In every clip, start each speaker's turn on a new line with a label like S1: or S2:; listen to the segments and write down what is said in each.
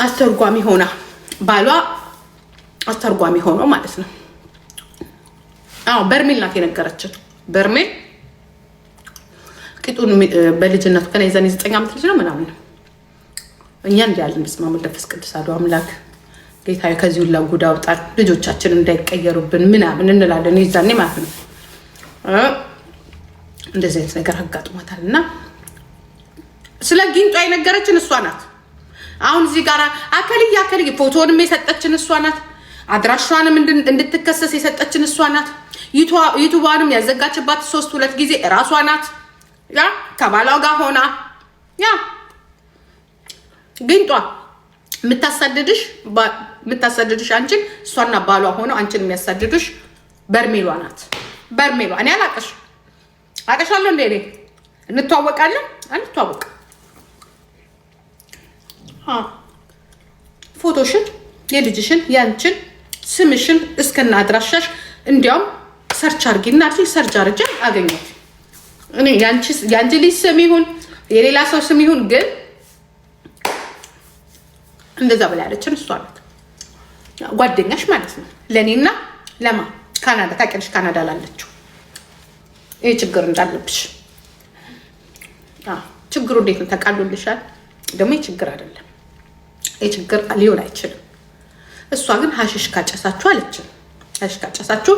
S1: አስተርጓሚ ሆና፣ ባሏ አስተርጓሚ ሆኖ ማለት ነው። አዎ፣ በርሜል ናት የነገረችን። በርሜል ቂጡን በልጅነቱ ከነ የዛን የ9 ዓመት ልጅ ነው ምናምን። እኛ እንዲህ ያለን፣ በስመ አብ ወወልድ ወመንፈስ ቅዱስ አሐዱ አምላክ፣ ጌታ ከዚህ ሁላ ጉድ አውጣን፣ ልጆቻችን እንዳይቀየሩብን ምናምን እንላለን። የዛኔ ማለት ነው። እንደዚህ አይነት ነገር አጋጥሟታል። እና ስለ ጊንጧ የነገረችን እሷ ናት። አሁን እዚህ ጋር አከልዬ አከልዬ ፎቶንም የሰጠችን እሷ ናት። አድራሿንም እንድትከሰስ የሰጠችን እሷ ናት። ዩቱቧንም ያዘጋችባት ሶስት ሁለት ጊዜ እራሷ ናት። Yeah፣ ከባሏ ጋር ሆና፣ yeah፣ ጊንጧ የምታሳድድሽ አንቺን፣ እሷና ባሏ ሆነው አንቺን የሚያሳድዱሽ በርሜሏ ናት። በርሜሏ፣ እኔ አላቀሽ አቀሻለሁ እንደ እኔ እንተዋወቃለን አንተዋወቅ። ፎቶሽን፣ የልጅሽን፣ ያንችን፣ ስምሽን እስከነ አድራሻሽ እንዲያውም search አርጊ እና search አርጌ አገኘሁት። እኔ የአንቺ ልጅ ስም ይሁን የሌላ ሰው ስም ይሁን ግን እንደዛ ብላ ያለችን እሷ ናት። ጓደኛሽ ማለት ነው። ለእኔና ለማ ካናዳ ታውቂያለሽ፣ ካናዳ ላለችው ይህ ችግር እንዳለብሽ። ችግሩ እንዴት ነው ተቃሎልሻል? ደግሞ ይህ ችግር አይደለም፣ ይህ ችግር ሊሆን አይችልም። እሷ ግን ሀሽሽ ካጨሳችሁ አለችን። ሀሽሽ ካጨሳችሁ፣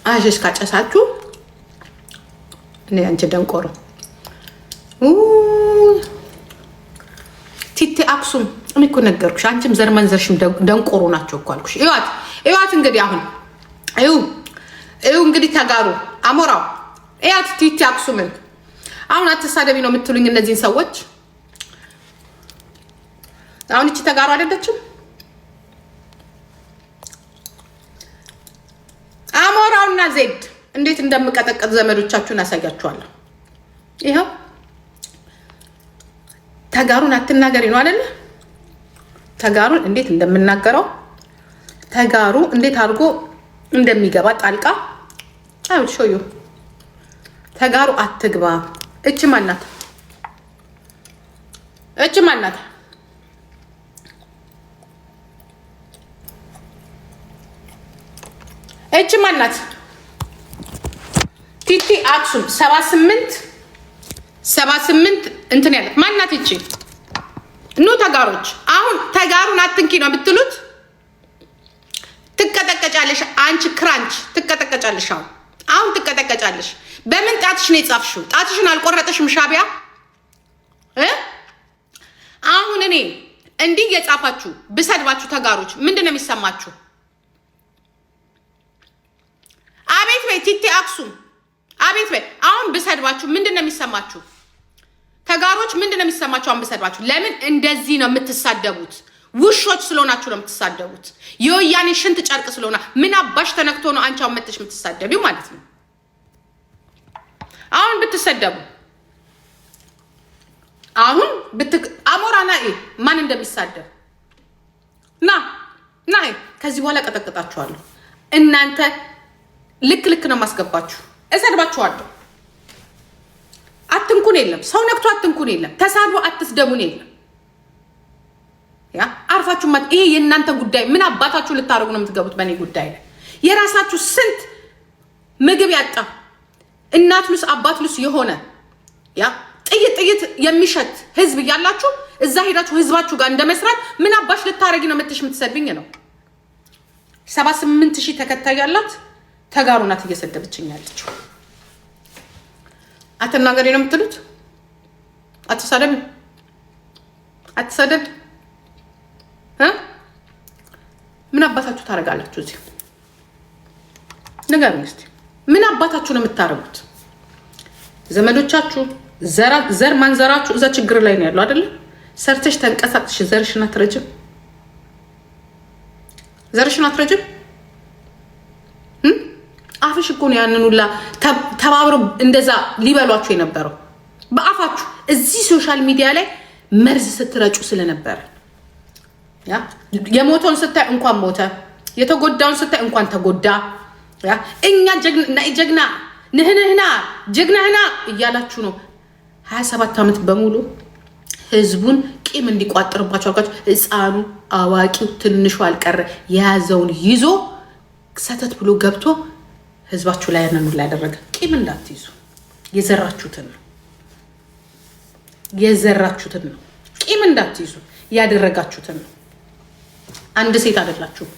S1: ሀሽሽ ካጨሳችሁ። እኔ አንቺ ደንቆሮ ቲቲ አክሱም፣ እኔ እኮ ነገርኩሽ። አንቺም ዘር መንዘርሽም ደንቆሮ ናቸው እኮ አልኩሽ። እዩዋት፣ እዩዋት። እንግዲህ አሁን እዩ፣ እዩ። እንግዲህ ተጋሩ አሞራው እያት ቲቲ አክሱምን። አሁን አትሳደቢ ነው የምትሉኝ እነዚህን ሰዎች? አሁን እቺ ተጋሩ አይደለችም? አሞራውና ዜድ እንዴት እንደምቀጠቀጥ ዘመዶቻችሁን አሳያችኋለሁ። ይኸው ተጋሩን አትናገሪ ነው አይደለ? ተጋሩን እንዴት እንደምናገረው፣ ተጋሩ እንዴት አድርጎ እንደሚገባ ጣልቃ I will show you። ተጋሩ አትግባ። እች ማናት? እች ማናት? እች ማናት? ቲቲ አክሱም 78 78 እንትን ያለት ማናት? እቺ ኑ ተጋሮች፣ አሁን ተጋሩን አትንኪ ነው የምትሉት? ትቀጠቀጫለሽ። አንቺ ክራንች ትቀጠቀጫለሽ። አሁን አሁን ትቀጠቀጫለሽ። በምን ጣትሽ ነው የጻፍሽው? ጣትሽን አልቆረጠሽም ሻቢያ እ? አሁን እኔ እንዲህ የጻፋችሁ ብሰድባችሁ ተጋሮች ምንድን ነው የሚሰማችሁ? አቤት በይ ቲቲ አክሱም፣ አቤት በይ። አሁን ብሰድባችሁ ምንድን ነው የሚሰማችሁ? ተጋሮች ምንድን ነው የሚሰማችሁ? አሁን ብሰድባችሁ ለምን እንደዚህ ነው የምትሳደቡት? ውሾች ስለሆናችሁ ነው የምትሳደቡት። የወያኔ ሽንት ጨርቅ ስለሆነ ምን አባሽ ተነክቶ ነው አንቺ አሁን መጥተሽ የምትሳደቢው ማለት ነው? አሁን ብትሰደቡ፣ አሁን አሞራ ና ማን እንደሚሳደብ፣ ና ና። ከዚህ በኋላ ቀጠቅጣችኋለሁ። እናንተ ልክ ልክ ነው የማስገባችሁ። እሰድባችኋለሁ። አትንኩን የለም፣ ሰው ነክቶ አትንኩን የለም፣ ተሳድቦ አትስደቡን የለም። Yeah፣ አርፋችሁ ይሄ የእናንተ ጉዳይ። ምን አባታችሁ ልታደርጉ ነው የምትገቡት በእኔ ጉዳይ ላይ? የራሳችሁ ስንት ምግብ ያጣ፣ እናት ሉስ አባት ሉስ የሆነ፣ yeah፣ ጥይት ጥይት የሚሸት ህዝብ እያላችሁ እዛ ሄዳችሁ ህዝባችሁ ጋር እንደ መስራት ምን አባሽ ልታረጊ ነው መተሽ የምትሰድብኝ ነው? 78,000 ተከታይ ያላት ተጋሩ ናት እየሰደበችኝ ያለችው። አትናገሪ ነው የምትሉት? አትሳደቢ፣ አትሳደቢ። ምን አባታችሁ ታደርጋላችሁ እዚህ? ንገሩኝ እስኪ፣ ምን አባታችሁ ነው የምታደርጉት? ዘመዶቻችሁ፣ ዘር ማንዘራችሁ እዛ ችግር ላይ ነው ያለው አይደለ? ሰርተሽ ተንቀሳቅሽ ዘርሽን አትረጅም? ዘርሽን አትረጅም? አፍሽ እኮ ነው ያንን ሁላ ተባብሮ እንደዛ ሊበሏችሁ የነበረው፣ በአፋችሁ እዚህ social media ላይ መርዝ ስትረጩ ስለነበረ። የሞተውን ስታይ እንኳን ሞተ፣ የተጎዳውን ስታይ እንኳን ተጎዳ። እኛ ጀግና ንህንህና ጀግናህና እያላችሁ ነው 27 ዓመት በሙሉ። ህዝቡን ቂም እንዲቋጥርባቸው አልኳቸው። ህፃኑ፣ አዋቂው፣ ትንሹ አልቀረ የያዘውን ይዞ ሰተት ብሎ ገብቶ ህዝባችሁ ላይ ያንን ሁላ ያደረገ። ቂም እንዳትይዙ፣ የዘራችሁትን ነው፣ የዘራችሁትን ነው። ቂም እንዳትይዙ፣ ያደረጋችሁትን ነው። አንድ ሴት አይደላችሁም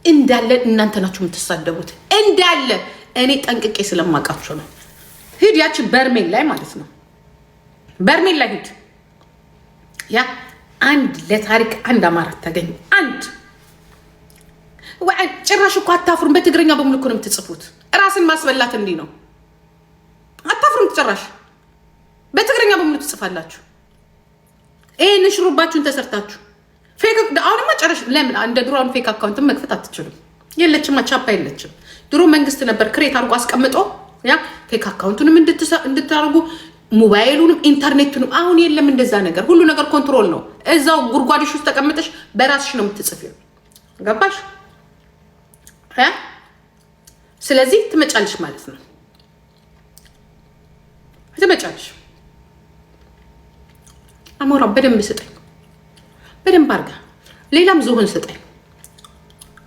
S1: እንዳለ እናንተ ናችሁ የምትሳደቡት እንዳለ። እኔ ጠንቅቄ ስለማውቃችሁ ነው። ሂድ ያችን በርሜል ላይ ማለት ነው፣ በርሜል ላይ ሂድ። ያ አንድ ለታሪክ አንድ አማራ ታገኙ። አንድ ጭራሽ እኮ አታፍሩም። በትግርኛ በሙሉ እኮ ነው የምትጽፉት። ራስን ማስበላት እንዲህ ነው። አታፍሩም ጭራሽ በትግርኛ በሙሉ ትጽፋላችሁ። ይህን ሽሩባችሁን ተሰርታችሁ fake አሁንማ ጨረሽ። ለምን እንደ ድሮ አሁን fake account ን መክፈት አትችሉም። የለችም፣ ቻፓ የለችም። ድሮ መንግስት ነበር create አድርጎ አስቀምጦ ያ fake account ኡንም እንድታደርጉ ሞባይሉንም ኢንተርኔቱንም። አሁን የለም እንደዛ ነገር። ሁሉ ነገር control ነው። እዛው ጉድጓድሽ ውስጥ ተቀምጠሽ በራስሽ ነው የምትጽፊው። ገባሽ? ስለዚህ ትመጫለሽ ማለት ነው። ትመጫለሽ። አሞራ በደንብ ስጠኝ፣ በደንብ አድርጋ ሌላም ዝሆን ስጠኝ።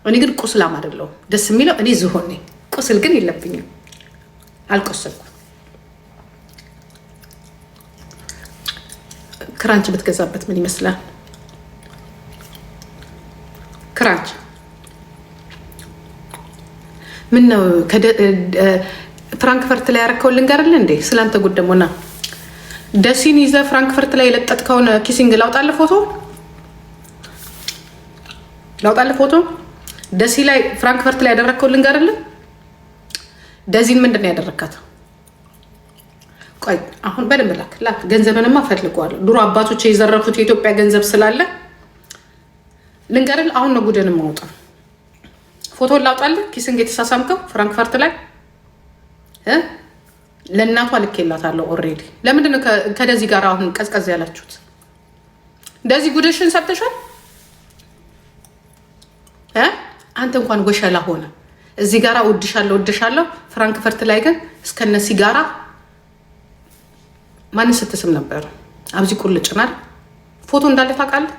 S1: እኔ ግን ቁስላም አይደለሁም። ደስ የሚለው እኔ ዝሆን ነኝ። ቁስል ግን የለብኝም፣ አልቆሰልኩም። ክራንች ብትገዛበት ምን ይመስላል? ክራንች ምን ነው? ፍራንክፈርት ላይ ያረከውን ልንገርልህ እንዴ? ስለአንተ ጉድ ደግሞ ና ደሲን ይዘህ ፍራንክፈርት ላይ የለጠጥከውን kissing ላውጣልህ ፎቶ፣ ላውጣልህ ፎቶ። ደሲ ላይ ፍራንክፈርት ላይ ያደረግከውን ልንገርልህ። ደዚን ምንድን ነው ያደረግካት? ቆይ አሁን በደንብ ላክ ላክ። ገንዘብንማ ፈልገዋለሁ። ድሮ አባቶች የዘረፉት የኢትዮጵያ ገንዘብ ስላለ ልንገርልህ። አሁን ነው ጉድን ማውጣ። ፎቶን ላውጣልህ። Kissing የተሳሳምከው ፍራንክፈርት ላይ ለእናቷ ልኬላታለሁ already። ለምንድን ነው ከደዚህ ጋር አሁን ቀዝቀዝ ያላችሁት? እንደዚህ ጉድሽን ሰብተሻል። አንተ እንኳን ወሸላ ሆነ እዚህ ጋራ እወድሻለሁ እወድሻለሁ፣ ፍራንክፈርት ላይ ግን እስከነ ሲጋራ ማንን ስትስም ነበር? አብዚ ቁልጭናል። ፎቶ እንዳለ ታውቃለህ።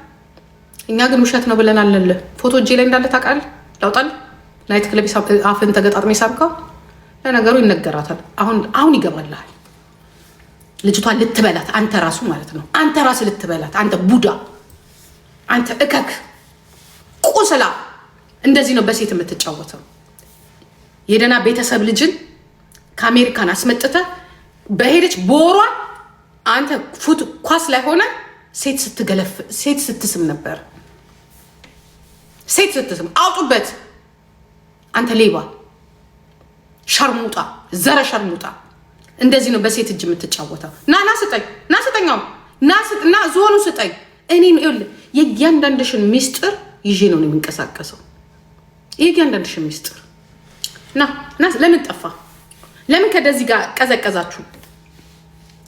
S1: እኛ ግን ውሸት ነው ብለን አለልህ። ፎቶ እጄ ላይ እንዳለ ታውቃለህ። ላውጣልህ። Night club አፍን ተገጣጥሞ የሳብከው ለነገሩ ይነገራታል። አሁን አሁን ይገባልሃል። ልጅቷን ልትበላት አንተ ራሱ ማለት ነው። አንተ ራሱ ልትበላት፣ አንተ ቡዳ፣ አንተ እከክ ቁስላ። እንደዚህ ነው በሴት የምትጫወተው። የደህና ቤተሰብ ልጅን ከአሜሪካን አስመጥተ በሄደች በወሯ አንተ foot ኳስ ላይ ሆነ ሴት ስትገለፍ ሴት ስትስም ነበር። ሴት ስትስም አውጡበት። አንተ ሌባ ሸርሙጣ፣ ዘረ ሸርሙጣ። እንደዚህ ነው በሴት እጅ የምትጫወተው። ና ና ስጠኝ፣ ና ስጠኛው፣ ና ዞኑ ስጠኝ። እኔ ይኸውልህ የእያንዳንድሽን ሚስጥር ይዤ ነው የሚንቀሳቀሰው። የእያንዳንድሽን ሚስጥር ና ና። ለምን ጠፋ? ለምን ከደዚህ ጋር ቀዘቀዛችሁ?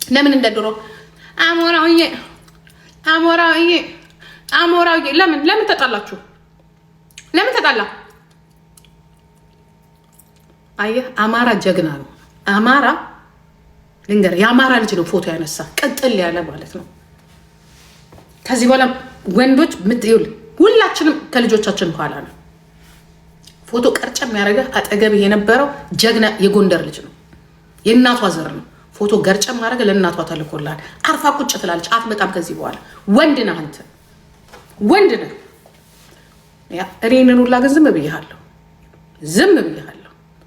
S1: ለምን እንደ ድሮ አሞራውዬ አሞራውዬ አሞራውዬ? ለምን ተጣላችሁ? ለምን ተጣላ? አየህ፣ አማራ ጀግና ነው። አማራ ልንገርህ፣ የአማራ ልጅ ነው ፎቶ ያነሳ ቅጥል ያለ ማለት ነው። ከዚህ በኋላ ወንዶች ሁላችንም ከልጆቻችን በኋላ ነው። ፎቶ ቀርጨ የሚያደርገህ አጠገብህ የነበረው ጀግና የጎንደር ልጅ ነው። የእናቷ ዘር ነው። ፎቶ ገርጨ ማድረግ ለእናቷ ተልኮልሃል። አርፋ ቁጭ ትላለች። አትመጣም ከዚህ በኋላ። ወንድ ነህ አንተ፣ ወንድ ነህ። እኔንን ሁላ ግን ዝም ብያለሁ፣ ዝም ብያለሁ።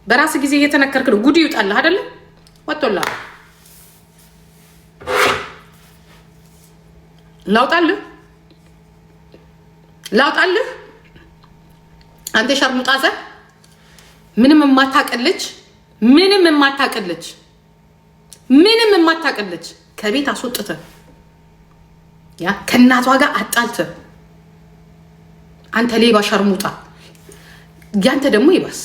S1: በራስ ጊዜ እየተነከርክ ነው። ጉድ ይውጣልህ አይደለ? ወጥቶልሃል። ላውጣልህ፣ ላውጣልህ። አንተ ሸርሙጣ ዘር፣ ምንም የማታውቅ፣ ምንም የማታውቅ፣ ምንም የማታውቅ ከቤት አስወጥተህ ያ ከእናቷ ጋር አጣልተህ፣ አንተ ሌባ ሸርሙጣ። ያንተ ደግሞ ይባስ።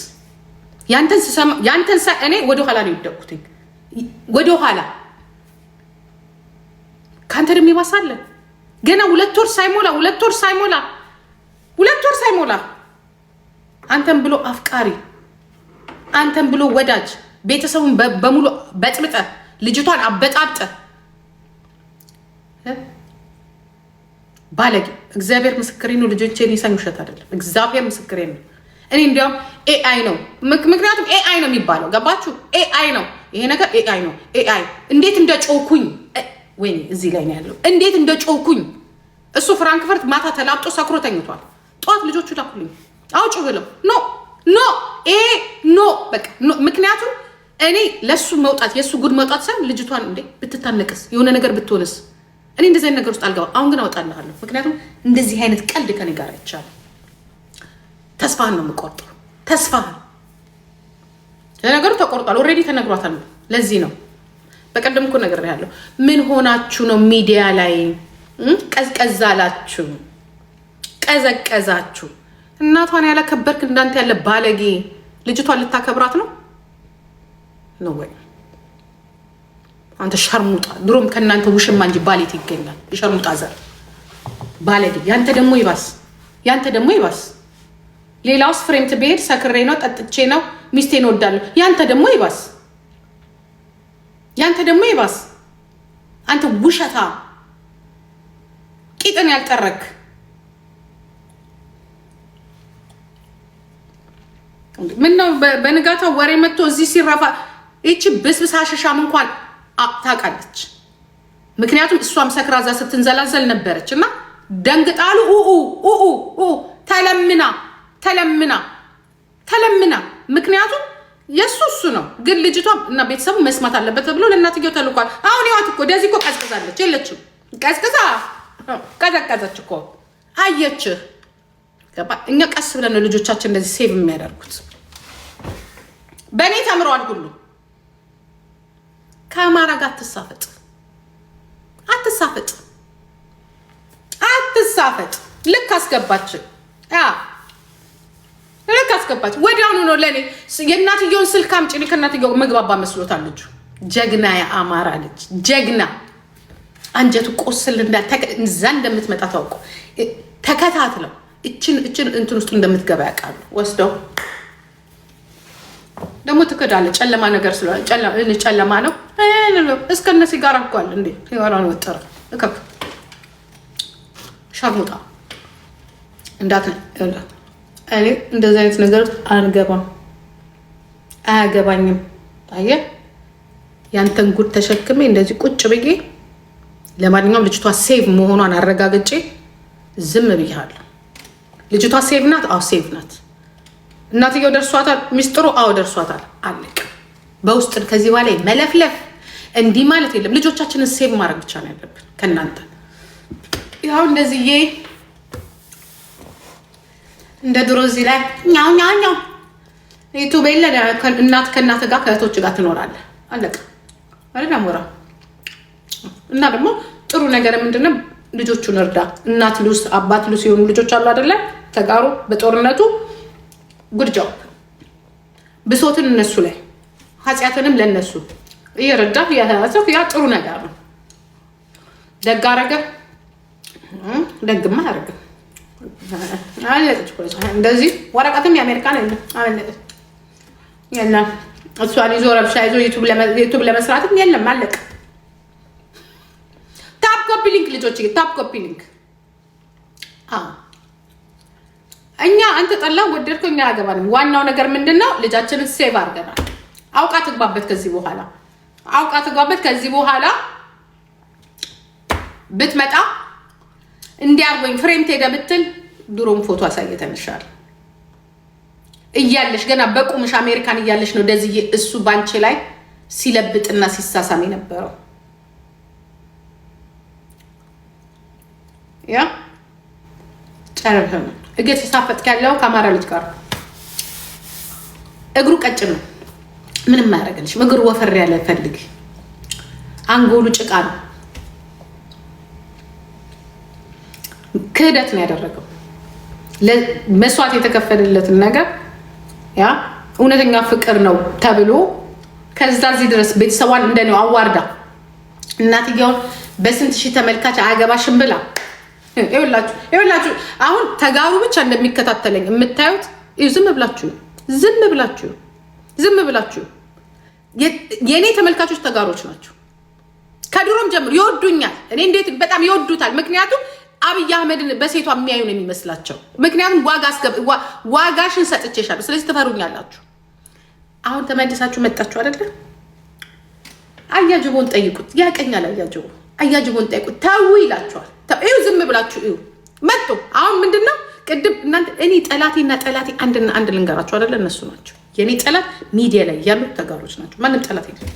S1: ያንተን ስሰማ ያንተን እኔ ወደ ኋላ ነው የወደቅኩትኝ፣ ወደ ኋላ። ከአንተ ደግሞ ይባስ አለ። ገና 2 ወር ሳይሞላ፣ 2 ወር ሳይሞላ፣ 2 ወር ሳይሞላ አንተን ብሎ አፍቃሪ፣ አንተን ብሎ ወዳጅ ቤተሰቡን በሙሉ በጥብጠ ልጅቷን አበጣብጠ ባለጌ። እግዚአብሔር ምስክሬ ነው። ልጆቼን ይሳኝ ውሸት አይደለም። እግዚአብሔር ምስክሬ ነው። እኔ እንዲያውም AI ነው፣ ምክንያቱም AI ነው የሚባለው። ገባችሁ? AI ነው ይሄ ነገር፣ AI ነው። AI እንዴት እንደ ጮኩኝ፣ ወይኔ እዚህ ላይ ነው ያለው። እንዴት እንደ ጮኩኝ። እሱ ፍራንክፈርት ማታ ተላብጦ ሰክሮ ተኝቷል። ጠዋት ልጆቹ ላኩልኝ አውጭ ብለው፣ no, no፣ ይሄ no፣ በቃ no። ምክንያቱም እኔ ለእሱ መውጣት፣ የእሱ ጉድ መውጣት ሳይሆን ልጅቷን እንዴ ብትታነቅስ፣ የሆነ ነገር ብትሆንስ፣ እኔ እንደዚህ አይነት ነገር ውስጥ አልገባም። አሁን ግን አወጣልሃለሁ። ምክንያቱም እንደዚህ አይነት ቀልድ ከኔ ጋር አይቻልም። ተስፋህን ነው የምቆርጠው። ተስፋህን ለነገሩ ተቆርጧል። Already ተነግሯታል። ለዚህ ነው በቀደም እኮ ነግሬሃለሁ። ምን ሆናችሁ ነው ሚዲያ ላይ ቀዝቀዝ አላችሁ? ቀዘቀዛችሁ። እናቷን ያላከበርክ እንዳንተ ያለ ባለጌ ልጅቷን ልታከብራት ነው ነው ወይ? አንተ ሸርሙጣ! ድሮም ከእናንተ ውሽማ እንጂ ባሌት ይገኛል። የሸርሙጣ ዘር ባለጌ። ያንተ ደግሞ ይባስ፣ ያንተ ደግሞ ይባስ። ሌላውስ ፍሬምት ብሄድ ሰክሬ ነው፣ ጠጥቼ ነው፣ ሚስቴን እወዳለሁ። ያንተ ደግሞ ይባስ፣ ያንተ ደግሞ ይባስ። አንተ ውሸታ፣ ቂጥን ያልጠረክ። ምነው በንጋታው ወሬ መጥቶ እዚህ ሲረፋ ይቺ ብስብስ አሸሻም እንኳን ታውቃለች። ምክንያቱም እሷም ሰክራ እዛ ስትንዘላዘል ነበረች እና ደንግጣሉ። ኡኡ ኡኡ ኡ ተለምና ተለምና ተለምና፣ ምክንያቱም የእሱ እሱ ነው፣ ግን ልጅቷ እና ቤተሰቡ መስማት አለበት ተብሎ ለእናትየው ተልኳል። አሁን ይዋት እኮ ደዚህ እኮ ቀዝቅዛለች፣ የለችም። ቀዝቅዛ ቀዘቀዘች እኮ፣ አየችህ። እኛ ቀስ ብለን ነው ልጆቻችን እንደዚህ save የሚያደርጉት። በእኔ ተምረዋል ሁሉ። ከአማራ ጋር አትሳፈጥ፣ አትሳፈጥ፣ አትሳፈጥ። ልክ አስገባች፣ ልክ አስገባች። ወዲያውኑ ነው ለእኔ የእናትየውን ስልክ አምጪ። እኔ ከእናትየው መግባባ መስሎታል ልጁ። ጀግና፣ የአማራ ልጅ ጀግና፣ አንጀቱ ቆስል እዛ እንደምትመጣ ታውቁ ተከታትለው እችን እችን እንትን ውስጥ እንደምትገባ ያውቃሉ። ወስደው ደግሞ ትክዳለ። ጨለማ ነገር ስለሆነ ጨለማ ነው። እስከነ ሲጋራ እኮ አለ እንዴ! ሲጋራን ወጠረ እከክ ሸርሙጣ እንዳት። እኔ እንደዚህ አይነት ነገር አልገባም፣ አያገባኝም። አየህ፣ ያንተን ጉድ ተሸክሜ እንደዚህ ቁጭ ብዬ፣ ለማንኛውም ልጅቷ safe መሆኗን አረጋግጬ ዝም ብያለሁ። ልጅቷ safe ናት። አዎ safe ናት። እናትየው ደርሷታል ሚስጥሩ። አዎ ደርሷታል። አለቅ። በውስጥ ከዚህ በኋላ መለፍለፍ እንዲህ ማለት የለም። ልጆቻችንን save ማድረግ ብቻ ነው ያለብን ከእናንተ። ያው እንደዚህዬ እንደ ድሮ እዚህ ላይ ኛው ኛው ኛው ዩቱብ የለ። እናት ከእናት ጋር ከእህቶች ጋር ትኖራለህ። አለቀ አይደል አሞራ? እና ደግሞ ጥሩ ነገር ምንድነው? ልጆቹን እርዳ። እናት loose አባት loose የሆኑ ልጆች አሉ አይደለ? ተጋሩ በጦርነቱ good job። ብሶትን እነሱ ላይ፣ ኃጢአትንም ለነሱ እየረዳ እያተያዘው ያ ጥሩ ነገር ነው። ደግ አረገ፣ ደግማ አያደርግም። አለቀች። እንደዚህ ወረቀትም የአሜሪካን የለም፣ አለቀች። የለም፣ እሷን ይዞ ረብሻ ይዞ ዩቱብ ለመስራትም የለም፣ አለቀ። Tap copy link ልጆች፣ tap copy link። እኛ አንተ ጠላ ወደድከው እኛ አያገባንም። ዋናው ነገር ምንድን ነው? ልጃችንን save አድርገናል። አውቃ ትግባበት ከዚህ በኋላ፣ አውቃ ትግባበት ከዚህ በኋላ። ብትመጣ እንዲያርጎኝ ፍሬም ሄደ ብትል ድሮም ፎቶ አሳይተንሻል። እያለሽ ገና በቁምሽ አሜሪካን እያለሽ ነው ደዝዬ እሱ ባንቺ ላይ ሲለብጥና ሲሳሳም የነበረው። ያ ጨረር ነው። እየተሳፈጥክ ያለው ከአማራ ልጅ ጋር እግሩ ቀጭን ነው። ምንም አያደርግልሽም። እግሩ ወፈር ያለ ፈልግ። አንጎሉ ጭቃ ነው። ክህደት ነው ያደረገው። መስዋዕት የተከፈለለትን ነገር፣ ያ እውነተኛ ፍቅር ነው ተብሎ ከዛ እዚህ ድረስ ቤተሰቧን እንደኔው አዋርዳ፣ እናትየውን በስንት ሺህ ተመልካች አያገባሽም ብላ፣ ይኸውላችሁ አሁን ተጋሩ ብቻ እንደሚከታተለኝ የምታዩት ዝም ብላችሁ፣ ዝም ብላችሁ፣ ዝም ብላችሁ። የእኔ ተመልካቾች ተጋሮች ናቸው። ከድሮም ጀምሮ ይወዱኛል። እኔ እንዴት በጣም ይወዱታል። ምክንያቱም አብይ አህመድን በሴቷ የሚያዩ ነው የሚመስላቸው። ምክንያቱም ዋጋሽን ሰጥቼሻለሁ። ስለዚህ ትፈሩኛላችሁ። አሁን ተመልሳችሁ መጣችሁ አይደለ? አያጅቦን ጠይቁት፣ ያቀኛል። አያጅቦ አያጅቦን ጠይቁት። ተው ይላችኋል። እዩ፣ ዝም ብላችሁ እዩ። መጡ። አሁን ምንድን ነው ቅድም እናንተ እኔ ጠላቴና ጠላቴ አንድና አንድ ልንገራችሁ አይደለ? እነሱ ናቸው የእኔ ጠላት። ሚዲያ ላይ ያሉት ተጋሮች ናቸው። ማንም ጠላት የለም።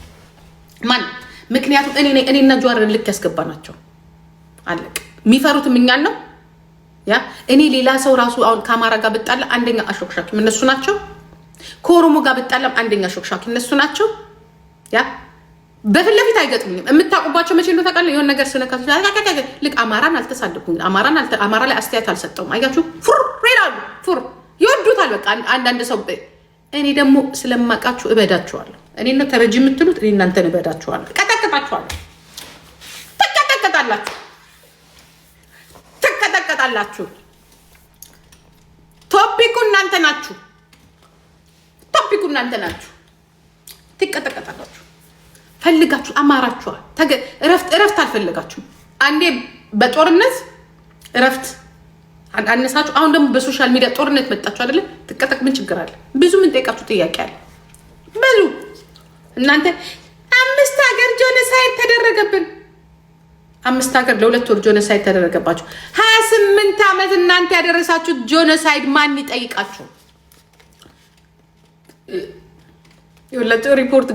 S1: ማንም። ምክንያቱም እኔና ጀዋርን ልክ ያስገባ ናቸው። አለቅ። የሚፈሩትም እኛን ነው። Yeah፣ እኔ ሌላ ሰው ራሱ አሁን ከአማራ ጋር ብጣላ አንደኛ አሾክሻኪ እነሱ ናቸው። ከኦሮሞ ጋር ብጣላም አንደኛ አሾክሻኪ እነሱ ናቸው። Yeah፣ በፊት ለፊት አይገጥሙኝም። የምታውቁባቸው መቼ ነው ታውቃለህ? የሆነ ነገር ስነካ ልክ አማራን አልተሳደብኩም፣ አማራ ላይ አስተያየት አልሰጠውም። አያችሁ፣ ፉር ይላሉ። ፉር ይወዱታል። በቃ አንዳንድ ሰው እኔ ደግሞ ስለማውቃችሁ እበዳችኋለሁ። እኔ ነው ተረጂ የምትሉት፣ እኔ እናንተን እበዳችኋለሁ። ቀጠቅጣችኋለሁ። ትቀጠቀጣላችሁ፣ ትቀጠቀጣላችሁ። Topic ኡ እናንተ ናችሁ። Topic ኡ እናንተ ናችሁ። ትቀጠቀጣላችሁ። ፈልጋችሁ አማራችኋል። እረፍት አልፈለጋችሁም። አንዴ በጦርነት እረፍት አነሳችሁ። አሁን ደግሞ በ social media ጦርነት መጣችሁ አይደለ? ትቀጠቅ። ምን ችግር አለ? ብዙ ምን ጠይቃችሁ ጥያቄ አለ። ብዙ እናንተ አምስት ሀገር genocide ተደረገብን። አምስት ሀገር ለ2 ወር genocide ተደረገባችሁ። 28 ዓመት እናንተ ያደረሳችሁት genocide ማን ይጠይቃችሁ? ይኸውላችሁ ሪፖርት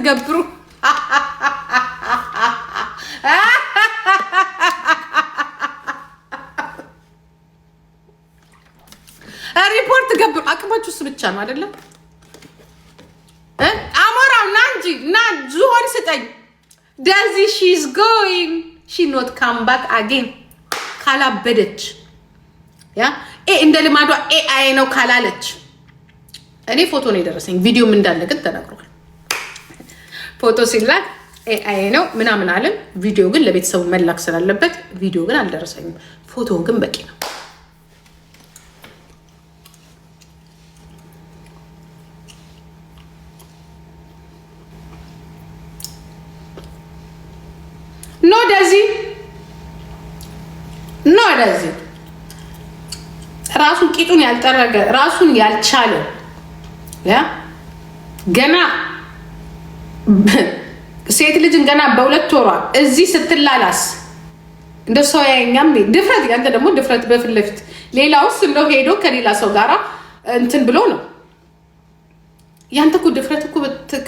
S1: ገብሩ። ሪፖርት ገብሩ። አቅማችሁ እሱ ብቻ ነው አይደለም? አሞራው ና እንጂ ና ዝሆን ስጠኝ። ደዚ she's going, she not come back again ካላበደች፣ yeah፣ እንደ ልማዷ AI ነው ካላለች። እኔ ፎቶ ነው የደረሰኝ፣ ቪዲዮም እንዳለ ግን ተነግሯል። ፎቶ ሲላክ AI ነው ምናምን አለን። ቪዲዮ ግን ለቤተሰቡ መላክ ስላለበት ቪዲዮ ግን አልደረሰኝም። ፎቶ ግን በቂ ነው። No ደዚ፣ no ደዚ። ራሱን ቂጡን ያልጠረገ፣ ራሱን ያልቻለ፣ yeah፣ ገና ሴት ልጅን ገና በ2 ወሯ እዚህ ስትላላስ እንደ ሰው ያየኛም ድፍረት። ያንተ ደግሞ ድፍረት በፊት ለፊት ሌላውስ እንደው ሄዶ ከሌላ ሰው ጋራ እንትን ብሎ ነው። ያንተ እኮ ድፍረት እኮ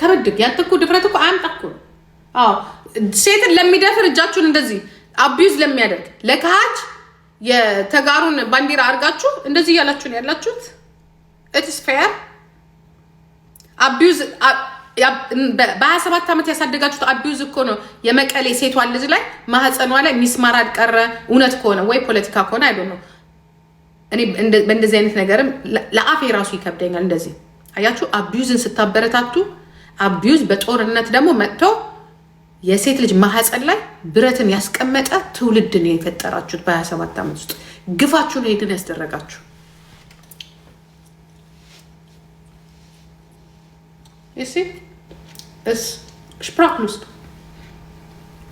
S1: ከበድ። ያንተ እኮ ድፍረት እኮ አምጣ እኮ ነው። አዎ፣ ሴትን ለሚደፍር፣ እጃችሁን እንደዚህ abuse ለሚያደርግ ለካሃጅ የተጋሩን ባንዲራ አድርጋችሁ እንደዚህ እያላችሁ ነው ያላችሁት። It's fair abuse። በ27 ዓመት ያሳደጋችሁት abuse እኮ ነው። የመቀሌ ሴቷን ልጅ ላይ ማህፀኗ ላይ ሚስማር አልቀረ። እውነት ከሆነ ወይ ፖለቲካ ከሆነ I don't know። እኔ በእንደዚህ አይነት ነገርም ለአፌ ራሱ ይከብደኛል። እንደዚህ አያችሁ፣ abuse ን ስታበረታቱ abuse በጦርነት ደግሞ መጥቶ የሴት ልጅ ማህፀን ላይ ብረትን ያስቀመጠ ትውልድን የፈጠራችሁት በ27 ዓመት ውስጥ ግፋችሁን ሄድን ያስደረጋችሁ። እስ sprachlos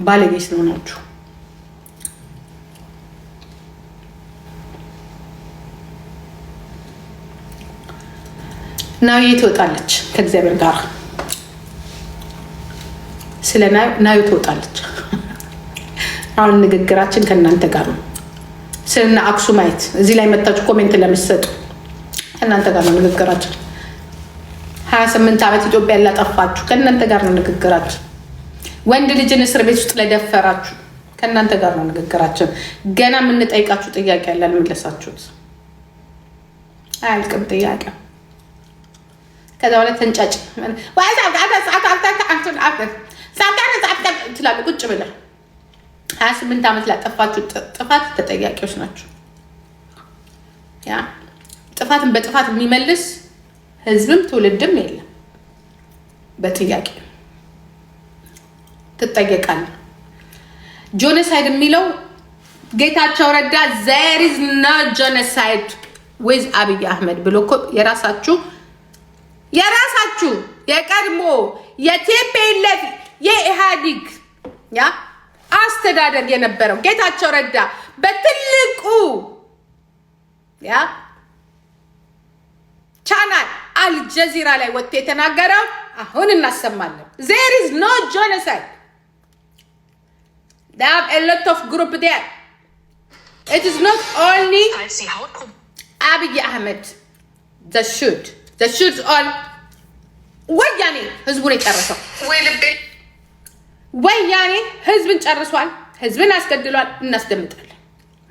S1: ባለጌ ስለሆናችሁ። ናዩ ትወጣለች ከእግዚአብሔር ጋር። ስለ ናዩ ትወጣለች። አሁን ንግግራችን ከእናንተ ጋር ነው። ስለና አክሱማይት እዚህ ላይ መታችሁ comment ለምትሰጡ ከእናንተ ጋር ነው ንግግራችን። 28 ዓመት ኢትዮጵያ ላጠፋችሁ ከእናንተ ጋር ነው ንግግራችን። ወንድ ልጅን እስር ቤት ውስጥ ለደፈራችሁ ከእናንተ ጋር ነው ንግግራችን። ገና የምንጠይቃችሁ ጥያቄ ያለ አልመለሳችሁት። አያልቅም ጥያቄ። ከዛ በኋላ ተንጫጭ ትላለህ ቁጭ ብለህ። 28 ዓመት ላጠፋችሁ ጥፋት ተጠያቂዎች ናቸው። Yeah፣ ጥፋትን በጥፋት የሚመልስ ህዝብም ትውልድም የለም። በጥያቄ ትጠየቃለህ። Genocide የሚለው ጌታቸው ረዳ there is no genocide with አብይ አህመድ ብሎ እኮ የራሳችሁ የቀድሞ የ TPLF የኢህአዲግ፣ yeah። አስተዳደር የነበረው ጌታቸው ረዳ በትልቁ ያ ቻናል አልጀዚራ ላይ ወጥቶ የተናገረው አሁን እናሰማለን። There is no genocide. They have a lot of group there. It is not only አብይ አህመድ the shoot all። ወያኔ ህዝቡን የጨረሰው፣ ወያኔ ህዝብን ጨርሷል። ህዝብን አስገድሏል። እናስደምጣለን፣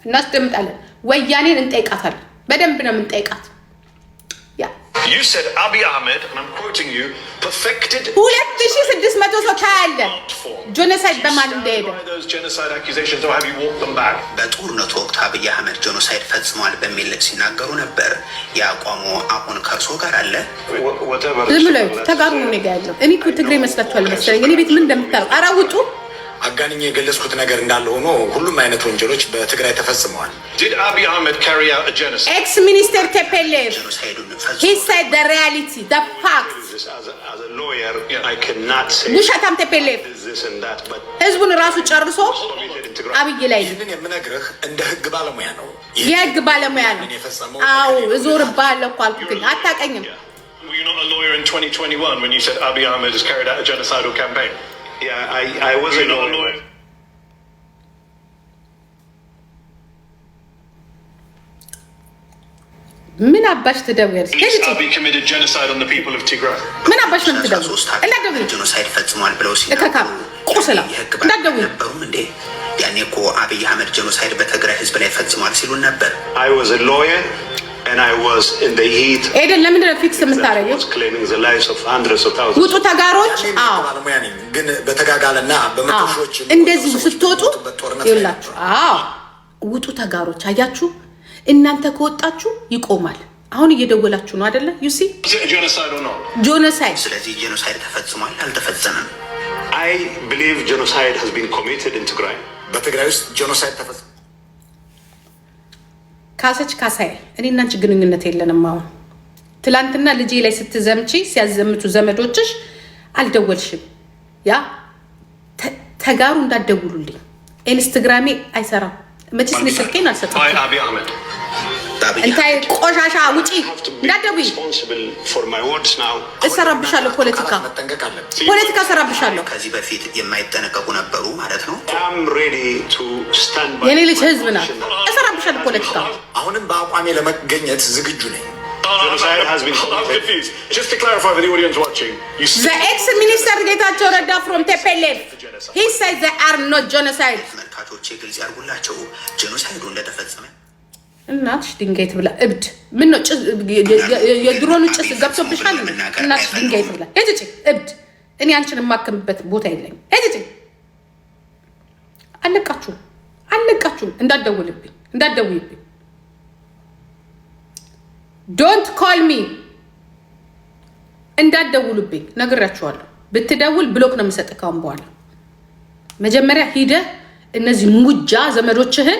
S1: እናስደምጣለን። ወያኔን እንጠይቃታለን። በደንብ ነው የምንጠይቃት።
S2: You said Abiy Ahmed, and I'm quoting you, perfected
S1: 2600 ሰው ታያለ። Genocide በማን እንደሄደ
S2: by those genocide accusations, or have you walked them back?
S3: በጦርነቱ ወቅት አብይ አህመድ genocide ፈጽሟል በሚል ሲናገሩ ነበር። የአቋሙ አሁን ከእርሶ ጋር አለ?
S2: Whatever.
S1: ዝም ብሎ ተጋሩ ነው እኔ ጋ ያለው። እኔ እኮ ትግሬ መስላችኋል መሰለኝ። እኔ ቤት ምን እንደምታረጉ፣ ኧረ ውጡ።
S4: አጋንኜ የገለጽኩት ነገር እንዳለ ሆኖ ሁሉም አይነት ወንጀሎች በትግራይ ተፈጽመዋል።
S2: Did Abiy Ahmed carry out a genocide?
S1: Ex minister TPLF,
S3: genocide ኡን
S1: he
S3: ፈጽሞ
S1: said the reality, the fact.
S2: As a lawyer, I cannot say
S1: ውሸታም TPLF
S2: this, this and that, but
S1: ህዝቡን ራሱ ጨርሶ
S2: committed in Tigray.
S1: አብይ ላይ ነው።
S4: ይህንን የምነግርህ እንደ ህግ ባለሙያ ነው።
S1: የህግ ባለሙያ ነው።
S4: ይህንን የፈጸመው
S1: አዎ፣ እዞርብሃለሁ እኮ አልኩህ፣ አታውቀኝም።
S2: Were you not a lawyer in 2021 when you said Abiy Ahmed has carried out a genocidal campaign?
S5: Yeah, I was
S2: Were
S5: a
S2: you not a
S5: lawyer.
S2: lawyer?
S1: ምን አባሽ ትደውያለሽ?
S2: At least Abiy committed genocide on the people of Tigray.
S1: ምን አባሽ ነው የምትደውይው?
S3: 13
S1: እንዳትደውይ።
S3: Genocide ፈጽሟል ብለው
S1: እከካም
S3: ሲናገሩ
S1: ቁስላ
S3: የህግ ባለሙያ
S1: እንዳትደውይ።
S3: ነበሩም እንዴ? ያኔ እኮ አብይ አህመድ genocide በትግራይ ህዝብ ላይ ፈጽሟል ሲሉን ነበር።
S5: I was a lawyer and I was in the heat
S1: ኤደን፣ ለምንድን ነው fix
S5: that
S1: የምታደርጊው?
S5: was claiming the lives of hundreds of thousands.
S1: ውጡ ተጋሮች።
S4: ያኔ የህግ
S1: አዎ፣
S4: ባለሙያ ነኝ፣ ግን በተጋጋለና በመቶ ሺዎች
S1: እንደዚሁ
S4: የሚቆጠሩ ሰዎች
S1: ስትወጡ
S4: በሞቱበት ጦርነት ላይ
S1: ይኸውላችሁ። አዎ፣ ውጡ ተጋሮች። አያችሁ፣ እናንተ ከወጣችሁ ይቆማል። አሁን እየደወላችሁ ነው አደለ? You see.
S2: Is it a genocide or not?
S1: Genocide
S3: ስለዚህ genocide ተፈጽሟል አልተፈጸመም?
S5: I believe genocide has been committed in Tigray.
S4: በትግራይ ውስጥ genocide ተፈጽሟል።
S1: ካሰች ካሳዬ፣ እኔ እና አንቺ ግንኙነት የለንም። አሁን ትላንትና ልጄ ላይ ስትዘምቺ፣ ሲያዘምቱ ዘመዶችሽ አልደወልሽም። Yeah፣ ተጋሩ እንዳትደውሉልኝ። ኢንስትግራሜ አይሰራም። መቼስ እኔ ስልኬን
S2: By
S1: አልሰጣችሁም።
S2: Abiy Ahmed.
S3: በአብይ
S1: እንታይ
S3: አህመድ
S1: ቆሻሻ ውጪ፣
S5: have to be
S1: እንዳትደውይ።
S5: responsible for my words now.
S1: እሰራብሻለሁ። ፖለቲካ
S4: ቃላት መጠንቀቅ አለብን።
S1: ፖለቲካ እሰራብሻለሁ።
S3: ከዚህ በፊት የማይጠነቀቁ ነበሩ ማለት ነው።
S5: I'm ready to stand by
S1: የኔ ልጅ
S5: my
S1: ህዝብ ናት።
S5: position.
S1: እሰራብሻለሁ ፖለቲካ።
S4: አሁንም በአቋሜ ለመገኘት ዝግጁ ነኝ።
S5: Genocide has been
S2: I'm
S5: committed.
S2: confused. Just to clarify for the audience watching, you
S1: The ex minister ጌታቸው ረዳ from TPLF, he said they are not genocide.
S3: ተመልካቾቼ ግልጽ ያርጉላቸው genocide ኡ እንደተፈጸመ።
S1: እናትሽ ድንጋይ ትብላ እብድ። ምን ነው የድሮኑ ጭስ ገብቶብሻል? እናትሽ ድንጋይ ትብላ። ሂጂ እብድ። እኔ አንቺን የማክምበት ቦታ የለኝም። ሂጂ። አለቃችሁም፣ አለቃችሁም። እንዳትደውልብኝ፣ እንዳትደውይብኝ። Don't call me። እንዳትደውሉብኝ ነግራችኋለሁ። ብትደውል block ነው የምሰጥ ካሁን በኋላ። መጀመሪያ ሂደህ እነዚህ ሙጃ ዘመዶችህን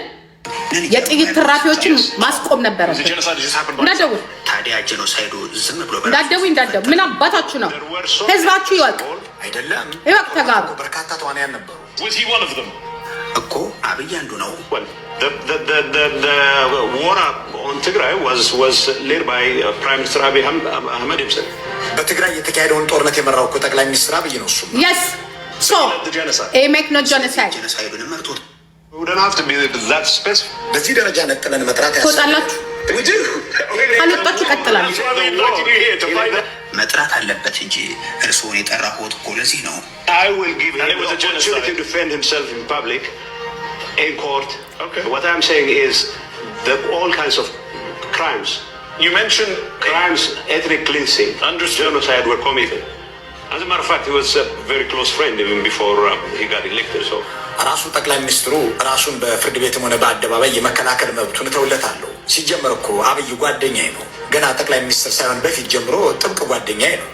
S1: የጥይት ትራፊዎችን ማስቆም ነበረብን። እንዳትደውል።
S3: ታዲያ genocide ኡ ዝም ብሎ
S1: እንዳትደውይ፣ እንዳትደውል። ምን አባታችሁ ነው? ህዝባችሁ ይወቅ፣
S4: አይደለም፣
S1: ይወቅ። ተጋሩ።
S4: በርካታ ተዋንያን ነበሩ።
S2: Was he one of them?
S3: እኮ አብይ አንዱ ነው።
S5: Well, the war on Tigray was led by Prime Minister Abiy Ahmed himself.
S4: በትግራይ የተካሄደውን ጦርነት የመራው እኮ ጠቅላይ ሚኒስትር አብይ ነው። እሱም
S1: Yes, so
S2: The genocide.
S1: Make no genocide.
S3: Genocide ኡንም መርቶት
S5: We don't have to be that specific.
S4: በዚህ ደረጃ ነጥለን መጥራት ያስፈልጋል።
S1: ትወጣላችሁ።
S5: We do.
S1: ካልወጣችሁ ቀጥላለሁ።
S2: That's why we invited you here to find out.
S3: መጥራት አለበት እንጂ እርስዎን የጠራሁት እኮ ለዚህ ነው።
S5: I will give him
S2: And it
S5: the
S2: was a
S5: opportunity
S2: genocide.
S5: To defend himself in public, in court.
S2: Okay.
S5: What I'm saying is that all kinds of crimes,
S2: You mentioned
S5: crimes, ethnic cleansing,
S2: Understood.
S5: Genocide were committed. As a matter of fact, he was a very close friend even before he got elected. So
S4: ራሱ ጠቅላይ ሚኒስትሩ ራሱን በፍርድ ቤትም ሆነ በአደባባይ የመከላከል መብቱን እተውለታለሁ። ሲጀመር እኮ አብይ ጓደኛዬ ነው። ገና ጠቅላይ ሚኒስትር ሳይሆን በፊት ጀምሮ ጥብቅ ጓደኛዬ ነው።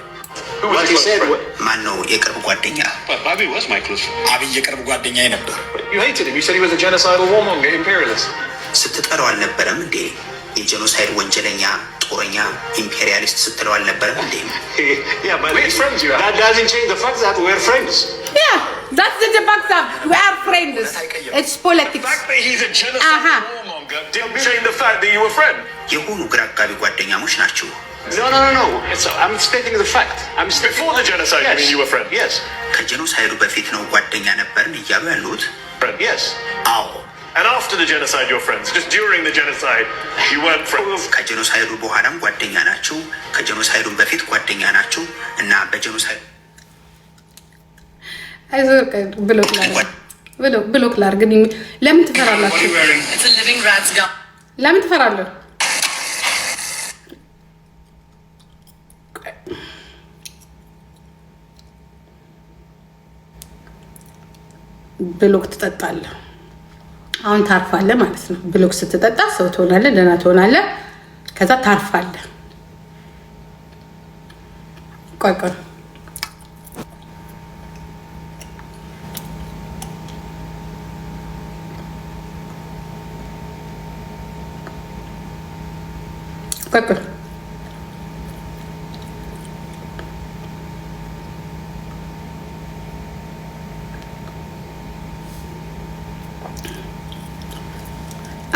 S2: Who was
S5: what
S2: a
S5: he
S2: close
S5: said,
S2: friend?
S3: ማን ነው የቅርብ ጓደኛ?
S5: Well, Abiy was my close friend.
S4: አብይ የቅርብ ጓደኛዬ ነበር።
S2: You hated him. You said he was a genocidal warmonger, imperialist.
S3: ስትጠራው አልነበረም እንዴ? የ genocide ወንጀለኛ፣ ጦረኛ፣ ኢምፔሪያሊስት ስትለው አልነበረም እንዴ?
S5: Yeah, but
S2: We're friends, you are.
S5: That doesn't change the fact that we're friends.
S1: Yeah. That's the fact. We are friends. It's politics.
S2: The fact that he's a genocidal warmonger didn't change the fact that you were friends.
S3: የሆኑ ግራ አጋቢ ጓደኛሞች ናችሁ።
S5: No. I'm stating the fact. I'm stating
S2: Before the genocide, you
S5: Yes.
S2: mean you were friends?
S5: Yes.
S3: ከ genocide ኡ በፊት ነው ጓደኛ ነበርን እያሉ ያሉት?
S2: Friends.
S5: Yes.
S3: አዎ።
S2: And after the genocide, you're friends. Just during the genocide, you weren't friends.
S3: ከ genocide ኡ በኋላም ጓደኛ ናችሁ፣ ከ genocide ኡም በፊት ጓደኛ ናችሁ እና በ genocide
S1: አይዞህ፣ block ላድርግ፣ block ላድርግ። ለምን ትፈራላችሁ?
S6: It's a living rat's gum.
S1: ለምን ትፈራለህ? Block ትጠጣለህ። አሁን ታርፋለህ ማለት ነው። Block ስትጠጣ ሰው ትሆናለህ፣ ደህና ትሆናለህ። ከዛ ታርፋለህ። ቆይ ቆይ፣ ቆይ ቆይ፣